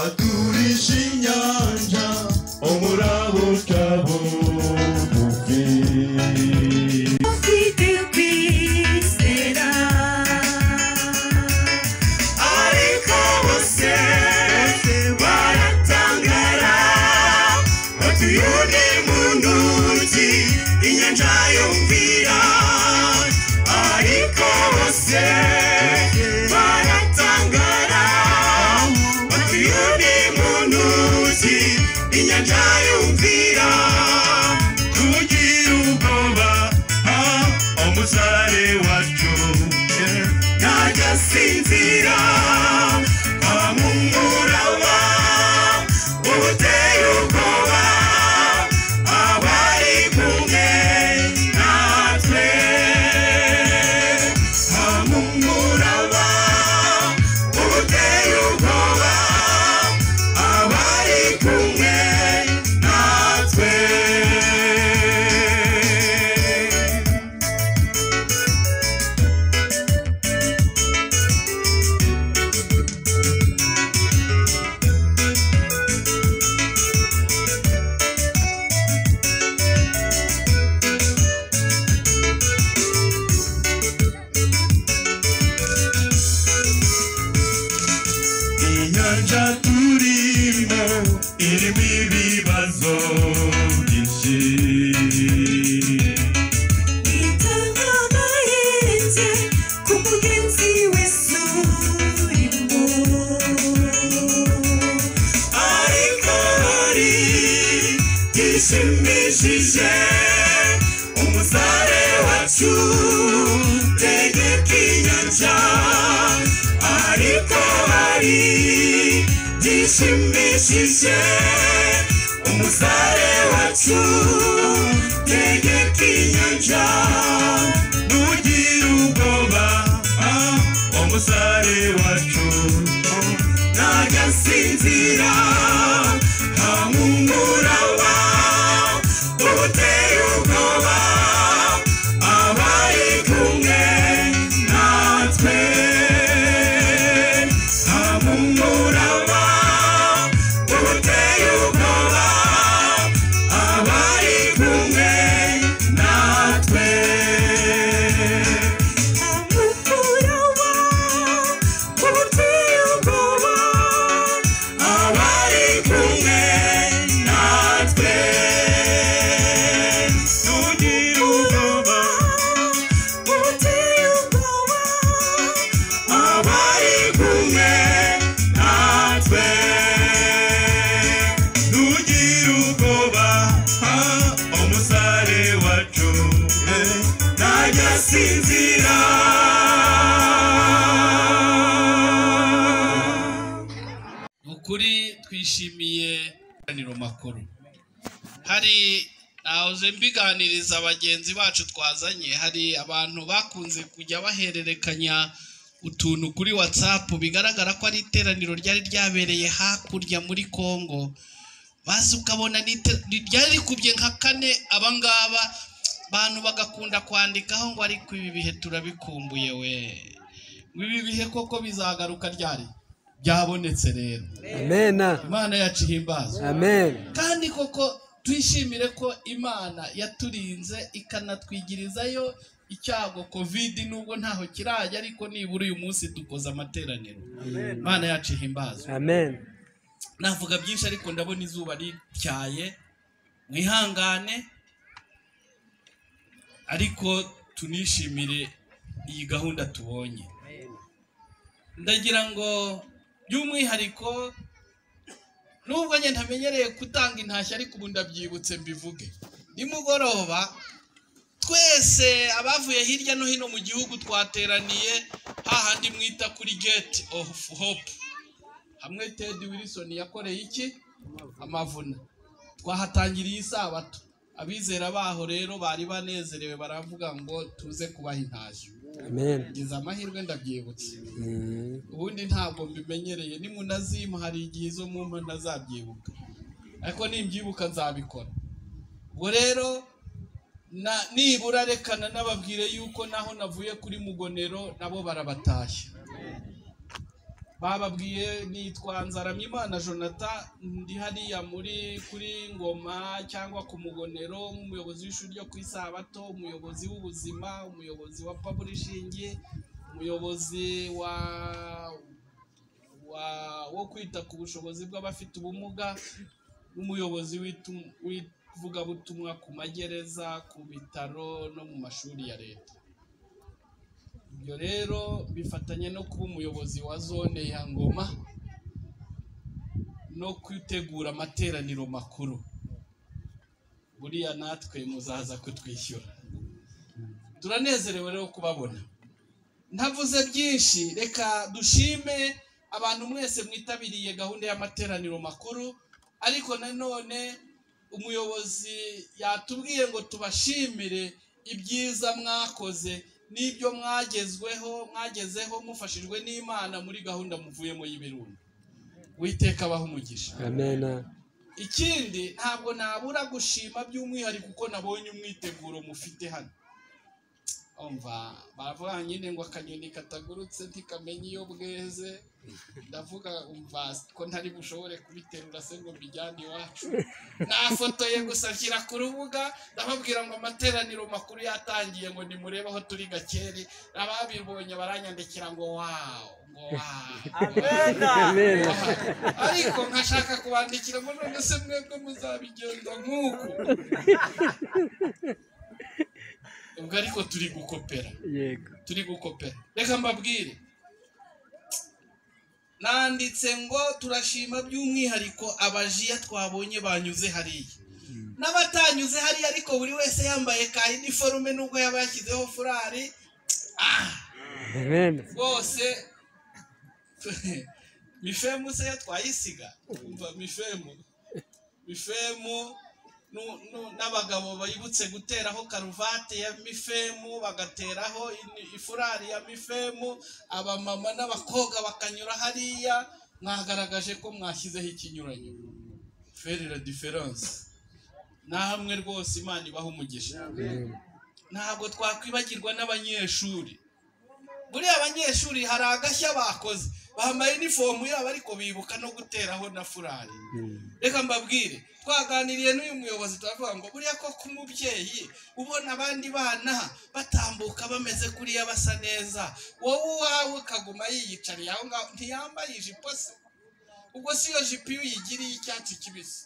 Aturisha inyanja umuraba uca bugufi. Ufite ukwizera, ariko bose baratangara bati uyu ni muntu ki inyanja yumvira. Ariko bose baratangara bati uyu ni muntu ki inyanja yumvira. Tugira ubwoba, umusare wacu ntajya asinzira, amumuraba ubuteye ubwoba abari kumwe natwe, amumuraba ubuteye ubwoba abari kumwe natwe. Inyanja turimo irimo ibibazo byinshi. Itangagayenze ku mugenzi wese urimo, ariko hari gishimishije umusare wacu tegeka inyanja, ariko hari gishimishije umusare wacu tegeka inyanja. Ntugire ubwoba, umusare wacu ntajya asinzira, amumuraba ubuteye ubwoba abari kumwe natwe, amumuraba ubuteye ubwoba abari kumwe natwe, amumuraba ubuteye ubwoba abari kumwe natwe. Ntugire ubwoba ubuteye ubwoba abari kumwe natwe. Ntugire ubwoba, umusare wacu ntajya asinzira. Ni ukuri twishimiye ikoraniro makuru. Hari nahoze mbiganiriza bagenzi bacu twazanye, hari abantu bakunze kujya bahererekanya utuntu kuri WhatsApp bigaragara ko ari iteraniro ryari ryabereye hakurya muri Kongo, bazi ukabona ni ryari rikubye nka kane. Abangaba bantu bagakunda kwandikaho ngo ariko ibi bihe turabikumbuye we, ngo ibi bihe koko bizagaruka ryari? Byabonetse rero. Amena. Imana yacu ihimbazwe. Amen. Kandi koko twishimire ko Imana yaturinze ikanatwigirizayo icyago COVID, nubwo ntaho kirajya, ariko nibura uyu munsi dukoze amateraniro. Amen. Imana yacu ihimbazwe. Amen. Navuga byinshi ariko ndabona izuba rityaye, mwihangane, ariko tunishimire iyi gahunda tubonye. Ndagira ngo by'umwihariko, nubwo njye ntamenyereye gutanga intashyo, ariko ubu ndabyibutse mbivuge. Nimugoroba twese abavuye hirya no hino mu gihugu twateraniye hahandi mwita kuri Gate of Hope, hamwe Ted Wilson yakoreye iki amavuna. Twahatangiriye isabato. Abizera baho rero bari banezerewe, baravuga ngo tuze kubaha intashyo. Amen. Ngize amahirwe ndabyibutse, ubundi ntabwo mbimenyereye. Nimunazimpa hari igihe izo mumpa ntazabyibuka, ariko nimbyibuka nzabikora. Ubwo rero nibura rekana nababwire yuko naho navuye kuri Mugonero nabo barabatashya. Bababwiye nitwa Nzaramyimana Jonathan, ndi hariya muri kuri Ngoma cyangwa ku Mugonero, nk'umuyobozi w'ishuri ryo ku Isabato, umuyobozi w'ubuzima, umuyobozi wa publishing, umuyobozi wa wo kwita ku bushobozi bw'abafite ubumuga, n'umuyobozi w'ivugabutumwa ku magereza, ku bitaro no mu mashuri ya leta. Ibyo rero bifatanye no kuba umuyobozi wa zone ya Ngoma no kwitegura amateraniro makuru. Buriya natwe muzaza kutwishyura. Turanezerewe rero kubabona. Ntavuze byinshi, reka dushime abantu mwese mwitabiriye gahunda y'amateraniro makuru, ariko nanone umuyobozi yatubwiye ngo tubashimire ibyiza mwakoze n'ibyo mwagezweho, mwagezeho mufashijwe n'Imana muri gahunda muvuyemo y'Ibirunga. Uwiteka abahe umugisha. Amen. Ikindi ntabwo nabura gushima by'umwihariko uko nabonye umwiteguro mufite hano. Umva baravuga nyine ngo akanyoni katagurutse ntikamenya iyo bweze. Ndavuga umva ko ntari bushobore kubiterura se ngo mbijyane iwacu. Nafotoye gusa nshyira ku rubuga, ndababwira ngo amateraniro makuru yatangiye, ngo nimurebe aho turi Gakeri. Ababibonye baranyandikira ngo wow, ngo wow. Amen. Ariko nkashaka kubandikira ngo none se mwebwe muzabigenza nk'uku? Ubwo ariko turi gukopera. Yego. Turi gukopera. Reka mbabwire, nanditse ngo turashima by'umwihariko abajiya twabonye banyuze hariya n'abatanyuze hariya, ariko buri wese yambaye ka iniforume nubwo yaba yashyizeho furari. Amen. Rwose mifemu se yo twayisiga. Umva mifemu n'abagabo bibutse guteraho karuvati ya mifemu, bagateraho ifurari ya mifemu, abamama n'abakobwa bakanyura hariya. Mwagaragaje ko mwashyizeho ikinyuranyo, faire la différence. Namwe rwose Imana ibaha umugisha. Ntabwo twakwibagirwa n'abanyeshuri. Buriya abanyeshuri hari agashya bakoze, bambaye inifomu yabo ariko bibuka no guteraho na furari. Reka mbabwire, twaganiriye n'uyu muyobozi turavuga ngo buriya ko ku mubyeyi ubona abandi bana batambuka bameze kuriya basa neza, wowe uwawe ukaguma yiyicariye aho ngaho ntiyambaye ijipo se? Ubwo si iyo jipo iyo uyigiriye icyatsi kibisi,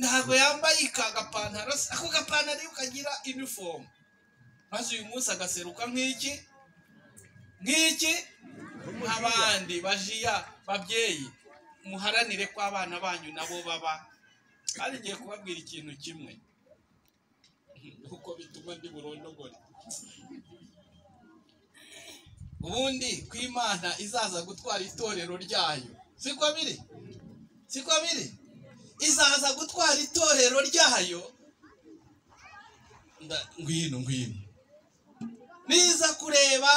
ntabwo yambaye agapantaro se? Ako gapantaro iyo ukagira inifomu, maze uyu munsi agaseruka nk'iki nk'iki nk'abandi bajiya. Babyeyi, muharanire ko abana banyu nabo baba. Kandi ngiye kubabwira ikintu kimwe kuko bituma ndi burondogore. Ubundi ko Imana izaza gutwara itorero ryayo, siko biri? Siko biri? Izaza gutwara itorero ryayo. Ngwino ngwino, niza kureba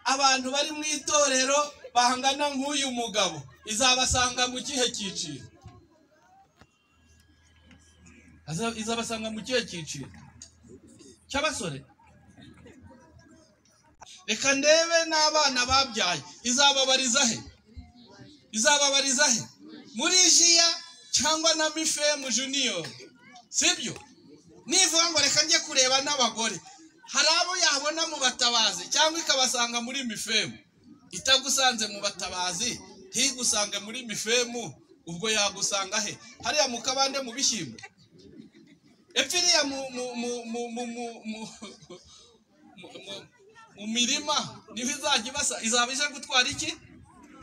abantu bari mu itorero bangana nk'uyu mugabo, izabasanga mu kihe cyiciro? Izabasanga mu kihe cyiciro cy'abasore? Reka ndebe n'abana babyaye, izababariza he? Izababariza he? Muri jiya cyangwa na mifemu junior, sibyo? Nivuga ngo reka njye kureba n'abagore, hari abo yabona mu batabazi cyangwa ikabasanga muri mifemu. Itagusanze mu batabazi ntigusange muri mifemu, ubwo yagusanga he? Hariya mu kabande mu bishyimbo, epfo iriya mu mu mu mu mu mu mu mu mirima niho izajya ibasa. Izaba ije gutwara iki?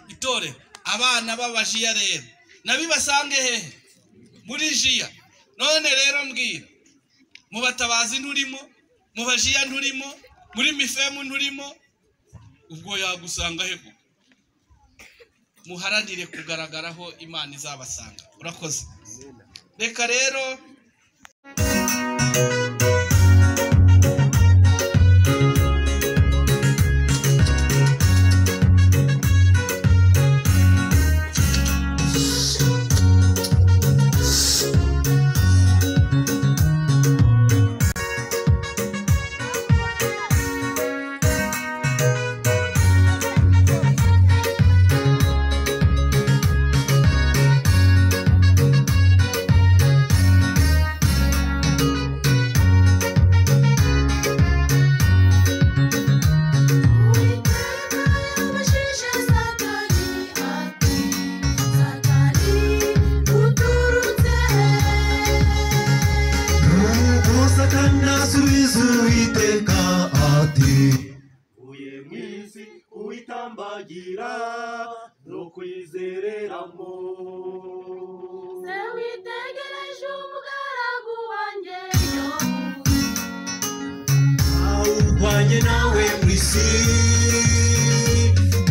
Itorero. Abana b'abajiya rero nabibasange hehe? Muri jiya. None rero mbwira, mu batabazi nturimo, mu bajiya nturimo, muri mifemu nturimo, ubwo yagusanga he? Muharanire kugaragaraho Imana izabasanga. Urakoze. Reka rero gitaramo. Se witegereje umugaragu wanjye Awuhwanye nawe mu isi,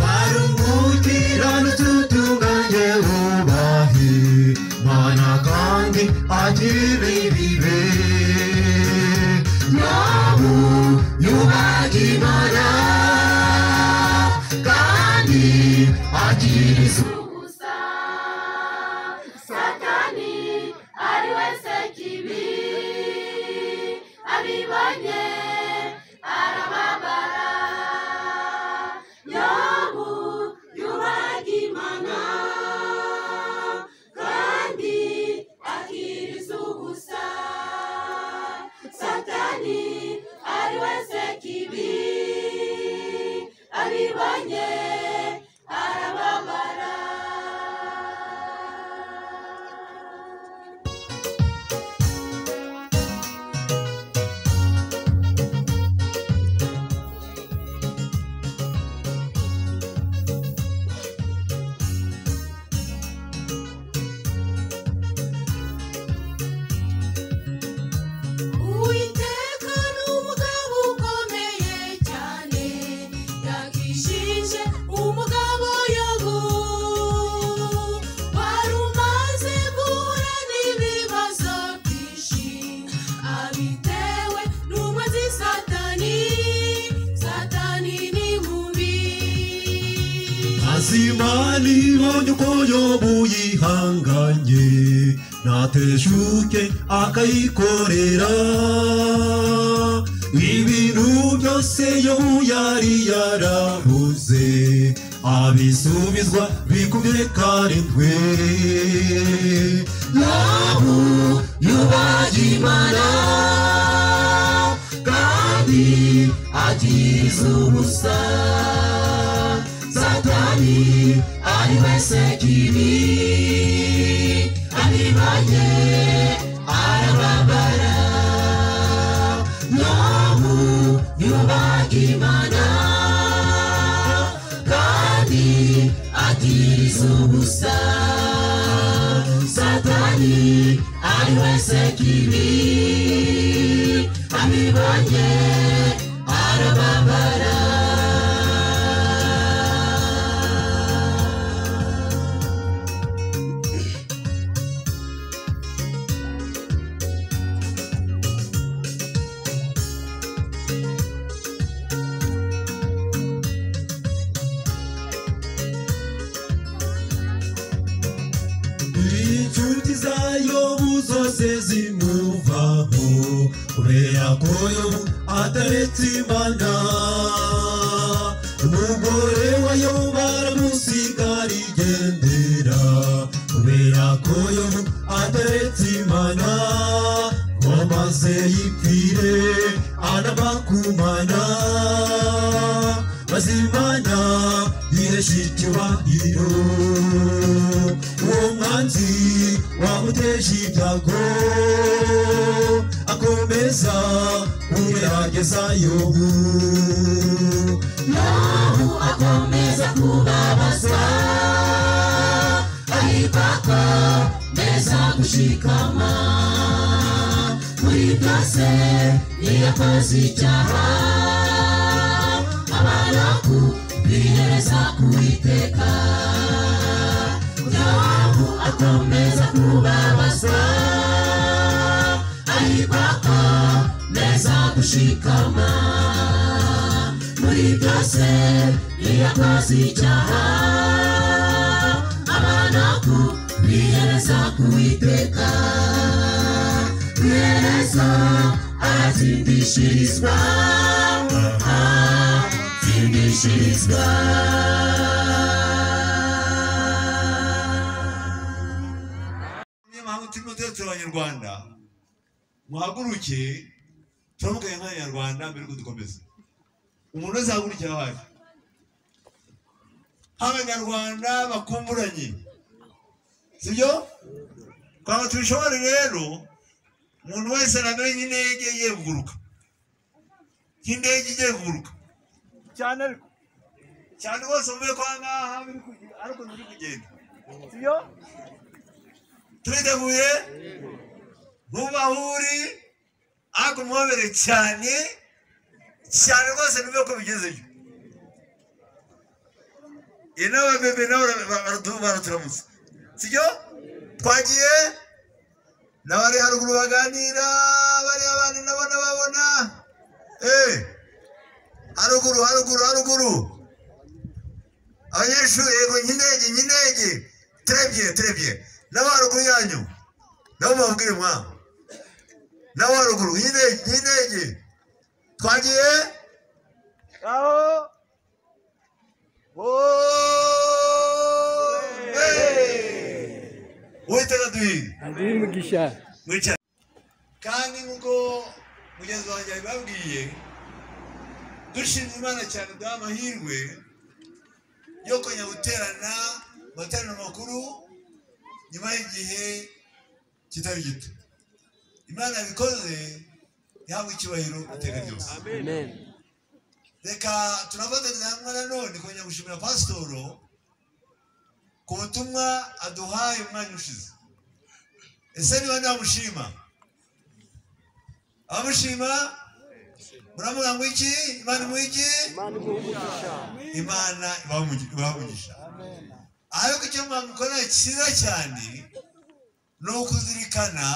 Warumukiranutsi utunganye wubahe Mana kandi agira ibibe. Yobu yubaha Imana kandi agira isuku. Gusa Satani ari we sekibi abibonye arababara. Yobu yubaha Imana kandi akiriza ubusa. Satani ari we sekibi abibonye arababara. Uwiteka ni umugabo ukomeye cyane, yakijije umugabo Yobu wari umaze guhura n'ibibazo byinshi abitewe n'umwanzi Satani. Satani ni mubi. Imana ibonye uko Yobu yihanganye ntateshuke akayikorera, ibintu byose Yobu yari yarabuze abisubizwa bikubye karindwi. Yobu yubaha Imana kandi agize ubusa. Satani ari we sekibi abibonye arababara. Yobu yubaha Imana kandi agize ubusa. Satani ari we sekibi abibonye arababara. Inshuti za Yobu zose zimuvaho kubera ko Yobu ataretse Imana. Umugore wa Yobu aramusiga arigendera kubera ko Yobu ataretse Imana, ngo maze yipfire anabakumana. Maze Imana yihesha icyubahiro, uwo mwanzi wamuteje ibyago akomeza kugerageza Yobu. Yobu akomeza kubabazwa ariko akomeza gushikama muri byose ntiyakoze icyaha, abana kubihereza ku Uwiteka. Yobu akomeza kubabazwa ariko akomeza gushikama muri byose ntiyakoze icyaha, abana kubihereza ku Uwiteka. Iherezo aratsindishirizwa, atsindishirizwa. Niyo mpamvu turimo turatura Abanyarwanda, muhaguruke turamukanye nk'Abanyarwanda mbere yuko dukomeza. Umuntu wese ahagurukira aho ari, nk'Abanyarwanda bakumburanye, sibyo? Kugira ngo tubishobore rero, umuntu wese aramenya nk'indege igiye kuguruka, nk'indege igiye kuguruka cyane, ariko cyane rwose mvuye ko aha ngaha biri kugenda, ariko biri kugenda. Sibyo? Turiteguye? Nkuba uri ariko muhobere cyane cyane rwose numve ko bigezeyo. Inaba bebe nabo baraturamutse. Sibyo? Twagiye n'abari haruguru baganira, bari abandi nabo nababona. Haruguru haruguru haruguru. Abanyeshuri yego nyinege nyinege. Très bien, très bien. Nabo haruguru yanyu. Nabo mubabwire mwa. Nabo haruguru nyinege nyinege. Twagiye aho. Uwiteka duhire. Aduhe umugisha. Mwicara. Kandi nk'uko mugenzi wanjye yabibabwiye, dushimye Imana cyane duha amahirwe yo kongera guterana amateraniro makuru nyuma y'igihe kitari gito. Imana yabikoze, ihabwe icyubahiro iteka ryose. Amen. Reka turafatanya hamwe nanone kongera gushimira pasitoro ku butumwa aduhaye umwanya ushize. Ese niba ndamushima? Abamushima muravuga ngo iki? Imana imuhe iki? Imana ibahe umugisha. Ariko icyo mwamukora cyiza cyane ni ukuzirikana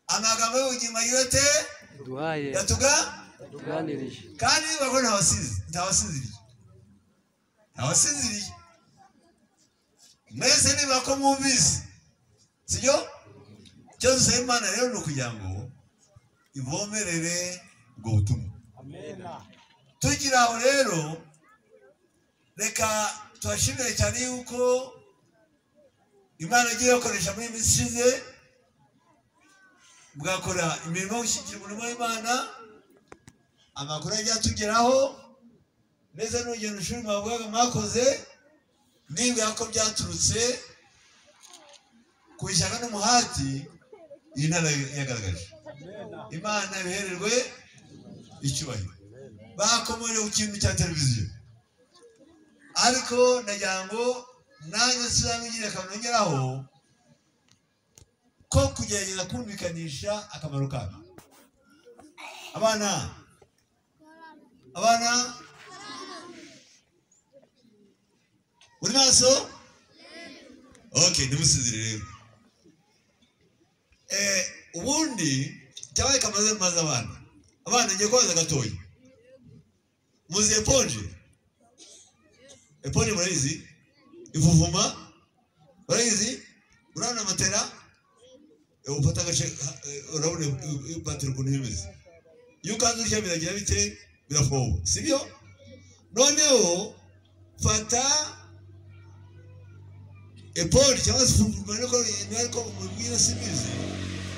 amagambo y'ubugingo agira ate? Duhaye. Yatuga? Tuganirije. Kandi bako ntawasinziriye. Ntawasinziriye. Mwese niba ko mwumvise. Sibyo? Icyo dusaba Imana rero ni ukugira ngo ivomerere ubwo butumwa. Tugira aho rero, reka tubashimire cyane yuko Imana igiye bakoresha muri iyi minsi ishize, mugakora imirimo yo gushyigikira umurimo w'Imana, amakuru agiye atugeraho, ndetse n'urugendo shuri mwavugaga mwakoze, nibwira ko byaturutse ku ishyaka n'umuhati iyi ntara yagaragaje. Imana ibihererwe icyubahiro. Bakomoje ku kintu cya televiziyo, ariko nagira ngo nanjye sinamugire akamaro ngeraho ko kugerageza kumvikanisha akamaro kabyo. Abana, abana, uri maso? Okay, ntimusinzire rero. Ubundi cyabaye kamaze maze abana. Abana ngiye kubaza gatoya. Muzi eponje? Eponje murayizi? Ivuvuma? Murayizi? Urabona matera? Ufata agace, urabona batiri ukuntu imeze. Iyo ukanze utya biragira bite? Birafoba, sibyo? Noneho fata eponje cyangwa se ivuvuma, ariko mubwira simbizi,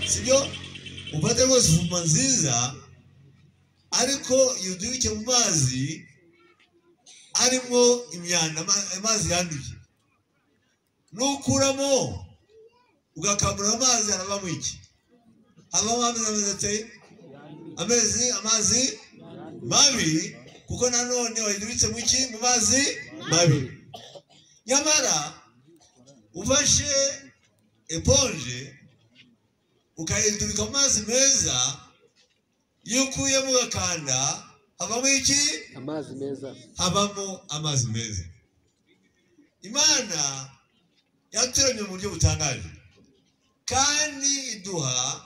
sibyo? Ufate rwose ivuvuma nziza, ariko yudubike mu mazi arimo imyanda, amazi yanduye. Nukuramo ugakamura amazi, haravamo iki? Havamo amazi ateye? Amazi mabi, kuko nanone wayidubitse mu ki? Mu mazi mabi. Nyamara ufashe eponje ukayidubika mu mazi meza, iyo ukuyemo ugakanda havamo iki? Amazi meza. Habamo amazi meza. Imana yaturemye mu buryo butangaje, kandi iduha,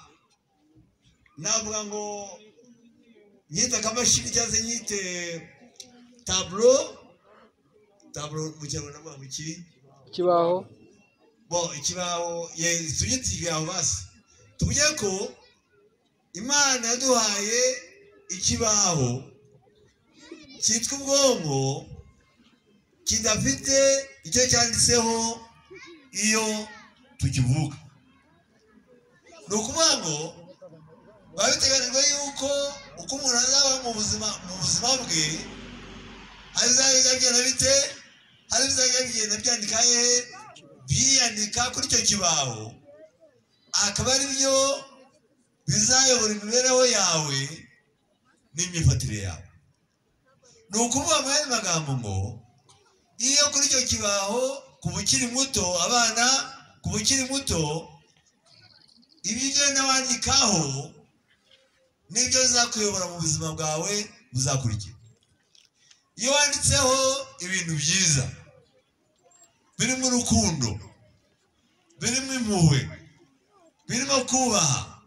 navuga ngo nyite akamashini cyangwa se nyite taburo. Taburo mu kinyarwanda bavuga ngo iki? Ikibaho. Bo ikibaho, tunyite ikibaho basi. Tuvuge ko Imana yaduhaye ikibaho cyitwa ubwonko kidafite icyo cyanditseho iyo tukivuka. Ni ukuvuga ngo biba biteganijwe yuko uko umuntu azaba mu buzima bwe azajya bigenda bite, hari bizajya bigenda byandika hehe, byiyandika kuri icyo kibaho, akaba ari byo bizayobora imibereho yawe n'imyifatire yawe. Ni ukuvuga mu yandi magambo ngo iyo kuri icyo kibaho Kuva ukiri muto, abana, kuva ukiri muto, ibyo ugenda wandikaho nibyo bizakuyobora mu buzima bwawe buzakurikira. Iyo wanditseho ibintu byiza birimo urukundo, birimo impuhwe, birimo kubaha,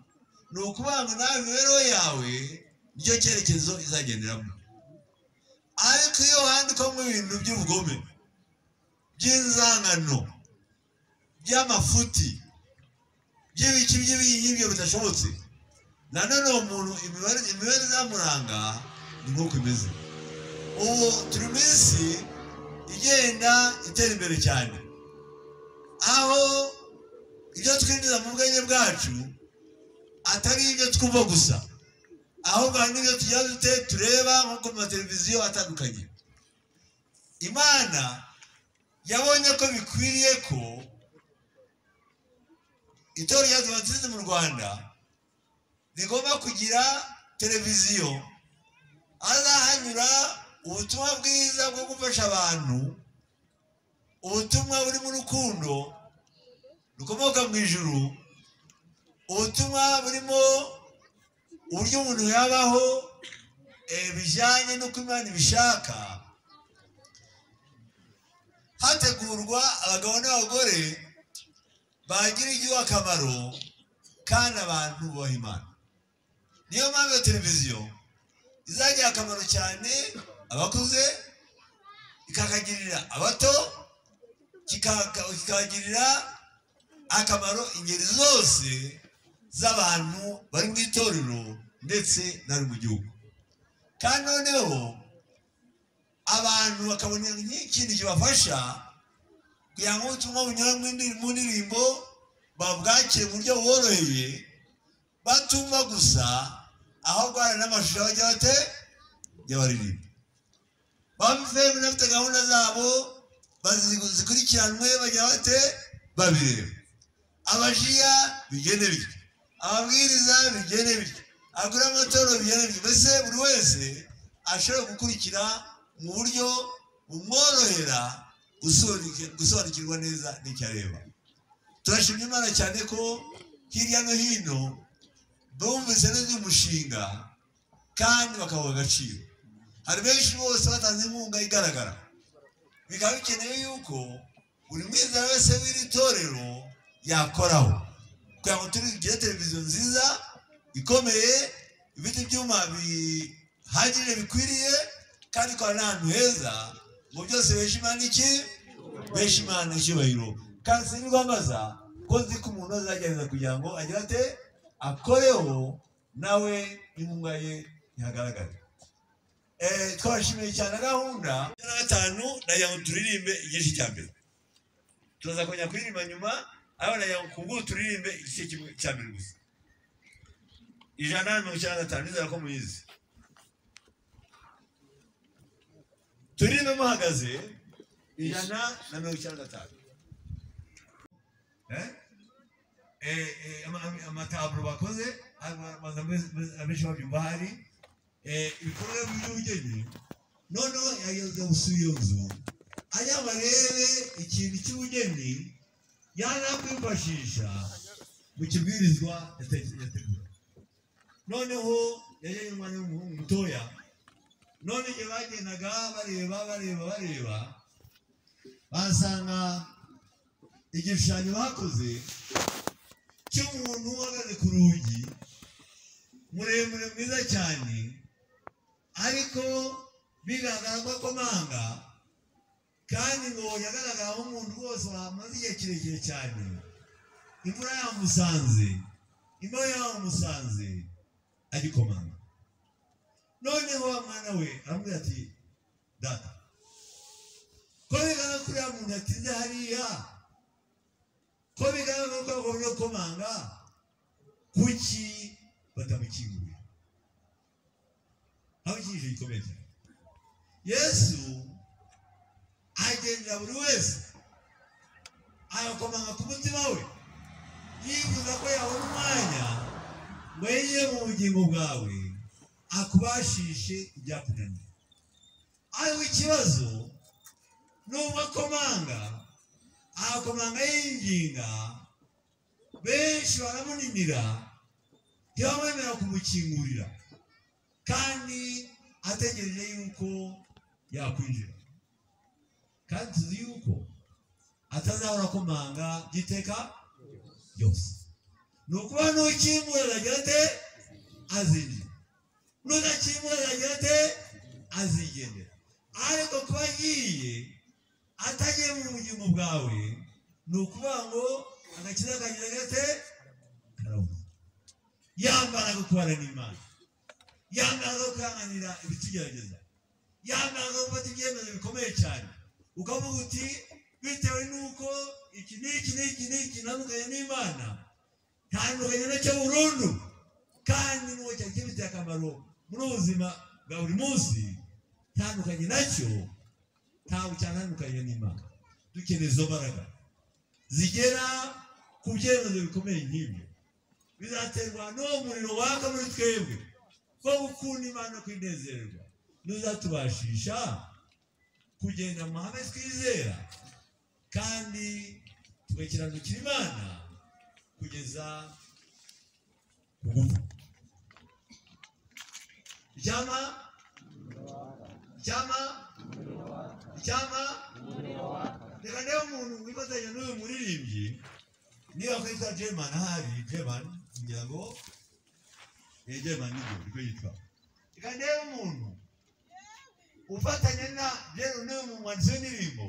ni ukuvuga ngo nawe imibereho yawe nicyo cyerekezo izagenderamo. Ariko iyo wandikwamo ibintu by'ubugome, by'inzangano, by'amafuti, by'ibiki by'ibyo bidashobotse, nanone uwo muntu imibare izamuranga ni nk'uko imeze. Ubu turi mu isi igenda itera imbere cyane, aho ibyo twinjiza mu bwenge bwacu atari ibyo twumva gusa, ahubwo hari n'ibyo tujya dute tureba nko ku mateleviziyo atandukanye. Imana yabonye ko bikwiriye ko itorero rya Adventiste mu Rwanda rigomba kugira televiziyo azahanyura ubutumwa bwiza bwo gufasha abantu, ubutumwa buri mu rukundo rukomoka mu ijuru, ubutumwa burimo uburyo umuntu yabaho bijyanye n'uko Imana ibishaka. Hategurwa abagabo n'abagore bagira igihugu akamaro kandi abantu bubaha Imana. Niyo mpamvu ya televiziyo izagira akamaro cyane abakuze, ikakagirira abato, kikagirira akamaro ingeri zose z'abantu bari mu itorero ndetse n'abari mu gihugu. Kandi noneho abantu bakabona nk'ikintu kibafasha kugira ngo ubutumwa bunyura mu ndirimbo babwakire mu buryo buboroheye, batumva gusa ahubwo hari n'amashusho bajya bate y'abaririmba. Bamfemu n'abafite gahunda zabo bazikurikiranwe bajya bate babireba. Abajiya bigende bityo, ababwiriza bigende bityo, abagura amatorero bigende bityo. Mbese buri wese ashobora gukurikira mu buryo bumworohera gusobanukirwa neza n'icyo areba. Turashimye Imana cyane ko hirya no hino bumvise neza uyu mushinga kandi bakawuha agaciro. Hari benshi bose batanze inkunga igaragara, bikaba bikenewe yuko buri mwizera wese w'iri torero yakoraho kugira ngo tugire televiziyo nziza ikomeye, ifite ibyuma bihagije bikwiriye, kandi ikora n'ahantu heza, ngo byose beshe Imana iki? Beshe Imana icyubahiro. Kandi sinirwambaza ko nzi ko umuntu azagerageza kugira ngo agire ate akoreho nawe inkunga ye ntihagaragare. Twabashimiye cyane gahunda ya 5 nagira ngo turirimbe igice cya mbere, turaza kongera kuririmba nyuma, ariko nagira ngo kubwo turirimbe igice cya mbere gusa. 195, nizera ko muyizi. Turirimbe muhagaze 195. Amataburo bakoze abenshi babyumva hari ibikorwa by'ubugeni. Noneho yageze gusura iyo nzu ajya ngo arebe ikintu cy'ubugeni yanakwifashisha mu kibwirizwa yategura. Noneho yajyanye umwana w'umuhungu mutoya. None igihe bagendaga bareba bareba bareba, basanga igishushanyo bakoze cy'umuntu uhagaze ku rugi muremure mwiza cyane, ariko bigaragara ko akomanga, kandi ngo yagaragara nk'umuntu wose wamaze igihe kirekire cyane, imvura yamusanze, imvura yamusanze agikomanga. Noneho wa mwana we aramubwira ati data, ko bigaragara ko uriya muntu yatinze hariya, ko bigaragara ko agomba gukomanga, kuki batamukingurira? Aho icyigisho gikomeye cyane. Yesu agendera buri wese agakomanga ku mutima we, yifuza ko yabona umwanya ngo yinjire mu bugingo bwawe akubashishe ibyakunaniye. Ariko ikibazo nubwo akomanga Akomanga yinginga, benshi baramuninira, ntibamwemera kumukingurira, kandi ategereje yuko yakwinjira. Kandi tuzi yuko atazahora akomanga by'iteka ryose. Ni ukuba nukingura azagira ate? Azinjira. Nudakingura azagira ate? Azigendera. Ariko kuba agiye atagiye mu bugingo bwawe, ni ukuvuga ngo agakiza kagira gate? Karabuze. Yambaraga kubana n'Imana, yambaraga kwihanganira ibitugerageza, yambaraga gufata ibyemezo bikomeye cyane, ukavuga uti bitewe n'uko iki n'iki n'iki n'iki ntandukanye n'Imana, ntandukanye nacyo burundu, kandi n'uwo cyari kibifitiye akamaro muri ubu buzima bwa buri munsi, ntandukanye nacyo, ntabwo cyantandukanye n'Imana. Dukeneye izo mbaraga zigera ku byemezo bikomeye nk'ibyo. Bizaterwa n'uwo muriro waka muri twebwe wo gukunda Imana no kwinezererwa, n'uzatubashisha kugenda mu mahame twizera, kandi tugakiranukira Imana kugeza ku gupfa. Icyama icyama icyama. Reka ndebe umuntu wifatanya n'uyu muririmbyi, niba kwitwa German, ahari German, ngira ngo German nibyo niko yitwa. Reka ndebe umuntu ufatanya na German n'uyu mwanditsi w'indirimbo,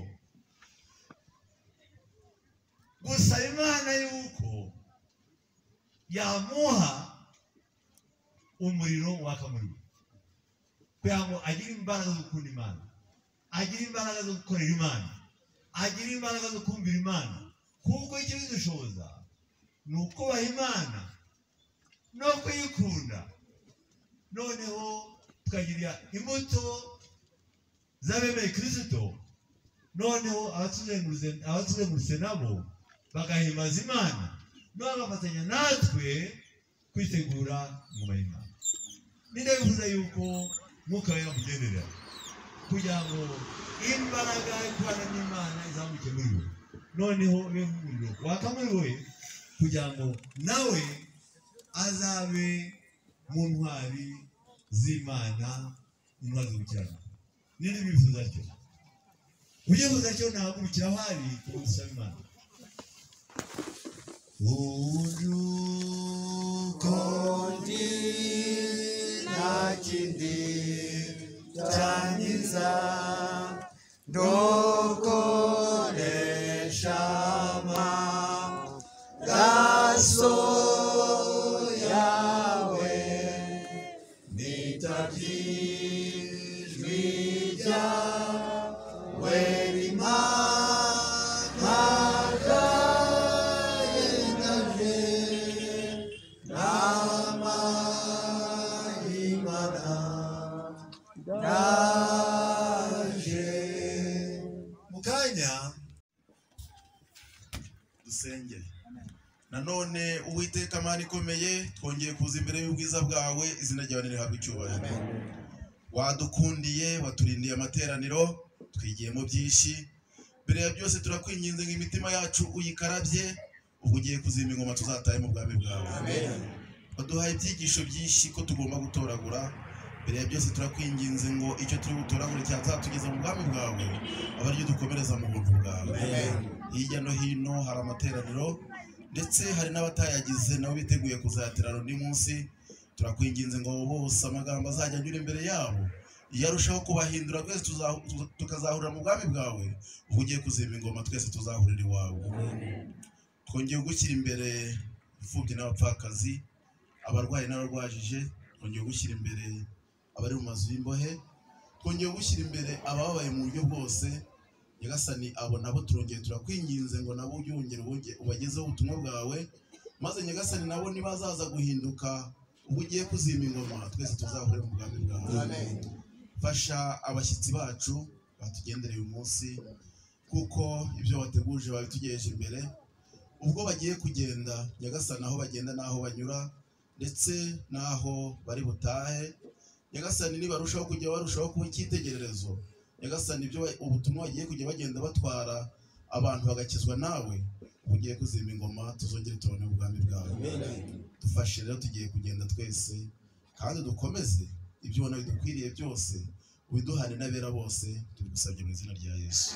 gusaba Imana yuko yamuha umuriro waka muri we, kugira ngo agire imbaraga zo gukunda Imana, agire imbaraga zo gukorera Imana, agire imbaraga zo kumvira Imana. Kuko icyo bidushoboza ni ukubaha Imana no kuyikunda, noneho tukagira imbuto z'abemeye Kristo, noneho abatuzengurutse nabo bagahimbaza Imana, no bagafatanya natwe kwitegura ingoma y'Imana. Ninde wifuza yuko Mwuka Wera amugenderera kugira ngo imbaraga yo kubana n'Imana izamuke muri we, noneho ibe nk'umuriro waka muri we, kugira ngo nawe azabe mu ntwari z'Imana, intwari zo gukiranuka. Ninde wifuza atyo? Uyifuza atyo nahagurukira aho ari gusaba Imana. Urukundi nta kindi cyangiza, ndukoresha amaraso yawe, nitabye ijwi ryawe rimpamagaye, ndaje nama y'Imana ndaje. Mu kanya dusenge. Nanone Uwiteka Mana ikomeye, twongeye kuza imbere y'ubwiza bwawe, izina ryawe nirihabwe icyubahiro. Wadukundiye, waturindiye amateraniro, twigiyemo byinshi. Mbere ya byose turakwinginze ngo imitima yacu uyikarabye, ubwo ugiye kuzima ingoma tuzatahe mu bwami bwawe. Waduhaye ibyigisho byinshi ko tugomba gutoragura. Mbere ya byose turakwinginze ngo icyo turi butoragure cyazatugeza mu bwami bwawe, abe aribyo dukomereza mu buntu bwawe. Hirya no hino hari amateraniro, ndetse hari n'abatayagize nabo biteguye kuzayaterana undi munsi. Turakwinginze ngo bose amagambo azajya anyura imbere yabo iyo arushaho kubahindura, twese tukazahurira mu bwami bwawe. Ubwo ugiye kuzima ingoma twese tuzahurira iwawe. Twongeye gushyira imbere imfubyi n'abapfakazi, abarwayi n'abarwajije, twongeye gushyira imbere abari mu mazu y'imbohe, twongeye gushyira imbere abababaye mu buryo bwose. Nyagasani, abo nabo turongeye turakwinginze ngo nabo ujye wongera ubagezeho ubutumwa bwawe, maze Nyagasani nabo nibazaza guhinduka ubwo ugiye kuzima ingoma twese tuzahure mu bwami bwawe. Fasha abashyitsi bacu batugendereye uyu munsi, kuko ibyo wateguje babitugejeje imbere. Ubwo bagiye kugenda Nyagasani, aho bagenda n'aho banyura ndetse n'aho bari butahe, Nyagasani nibarushaho kujya barushaho kuba icyitegererezo. Nyagasani, ibyo ubutumwa bagiye kujya bagenda batwara abantu bagakizwa nawe, ugiye kuzimba ingoma tuzongere tubone ubwami bwawe. Dufashe rero, tugiye kugenda twese kandi dukomeze ibyo ubona bidukwiriye byose, ubiduhane n'abera bose, tubigusabye mu izina rya Yesu.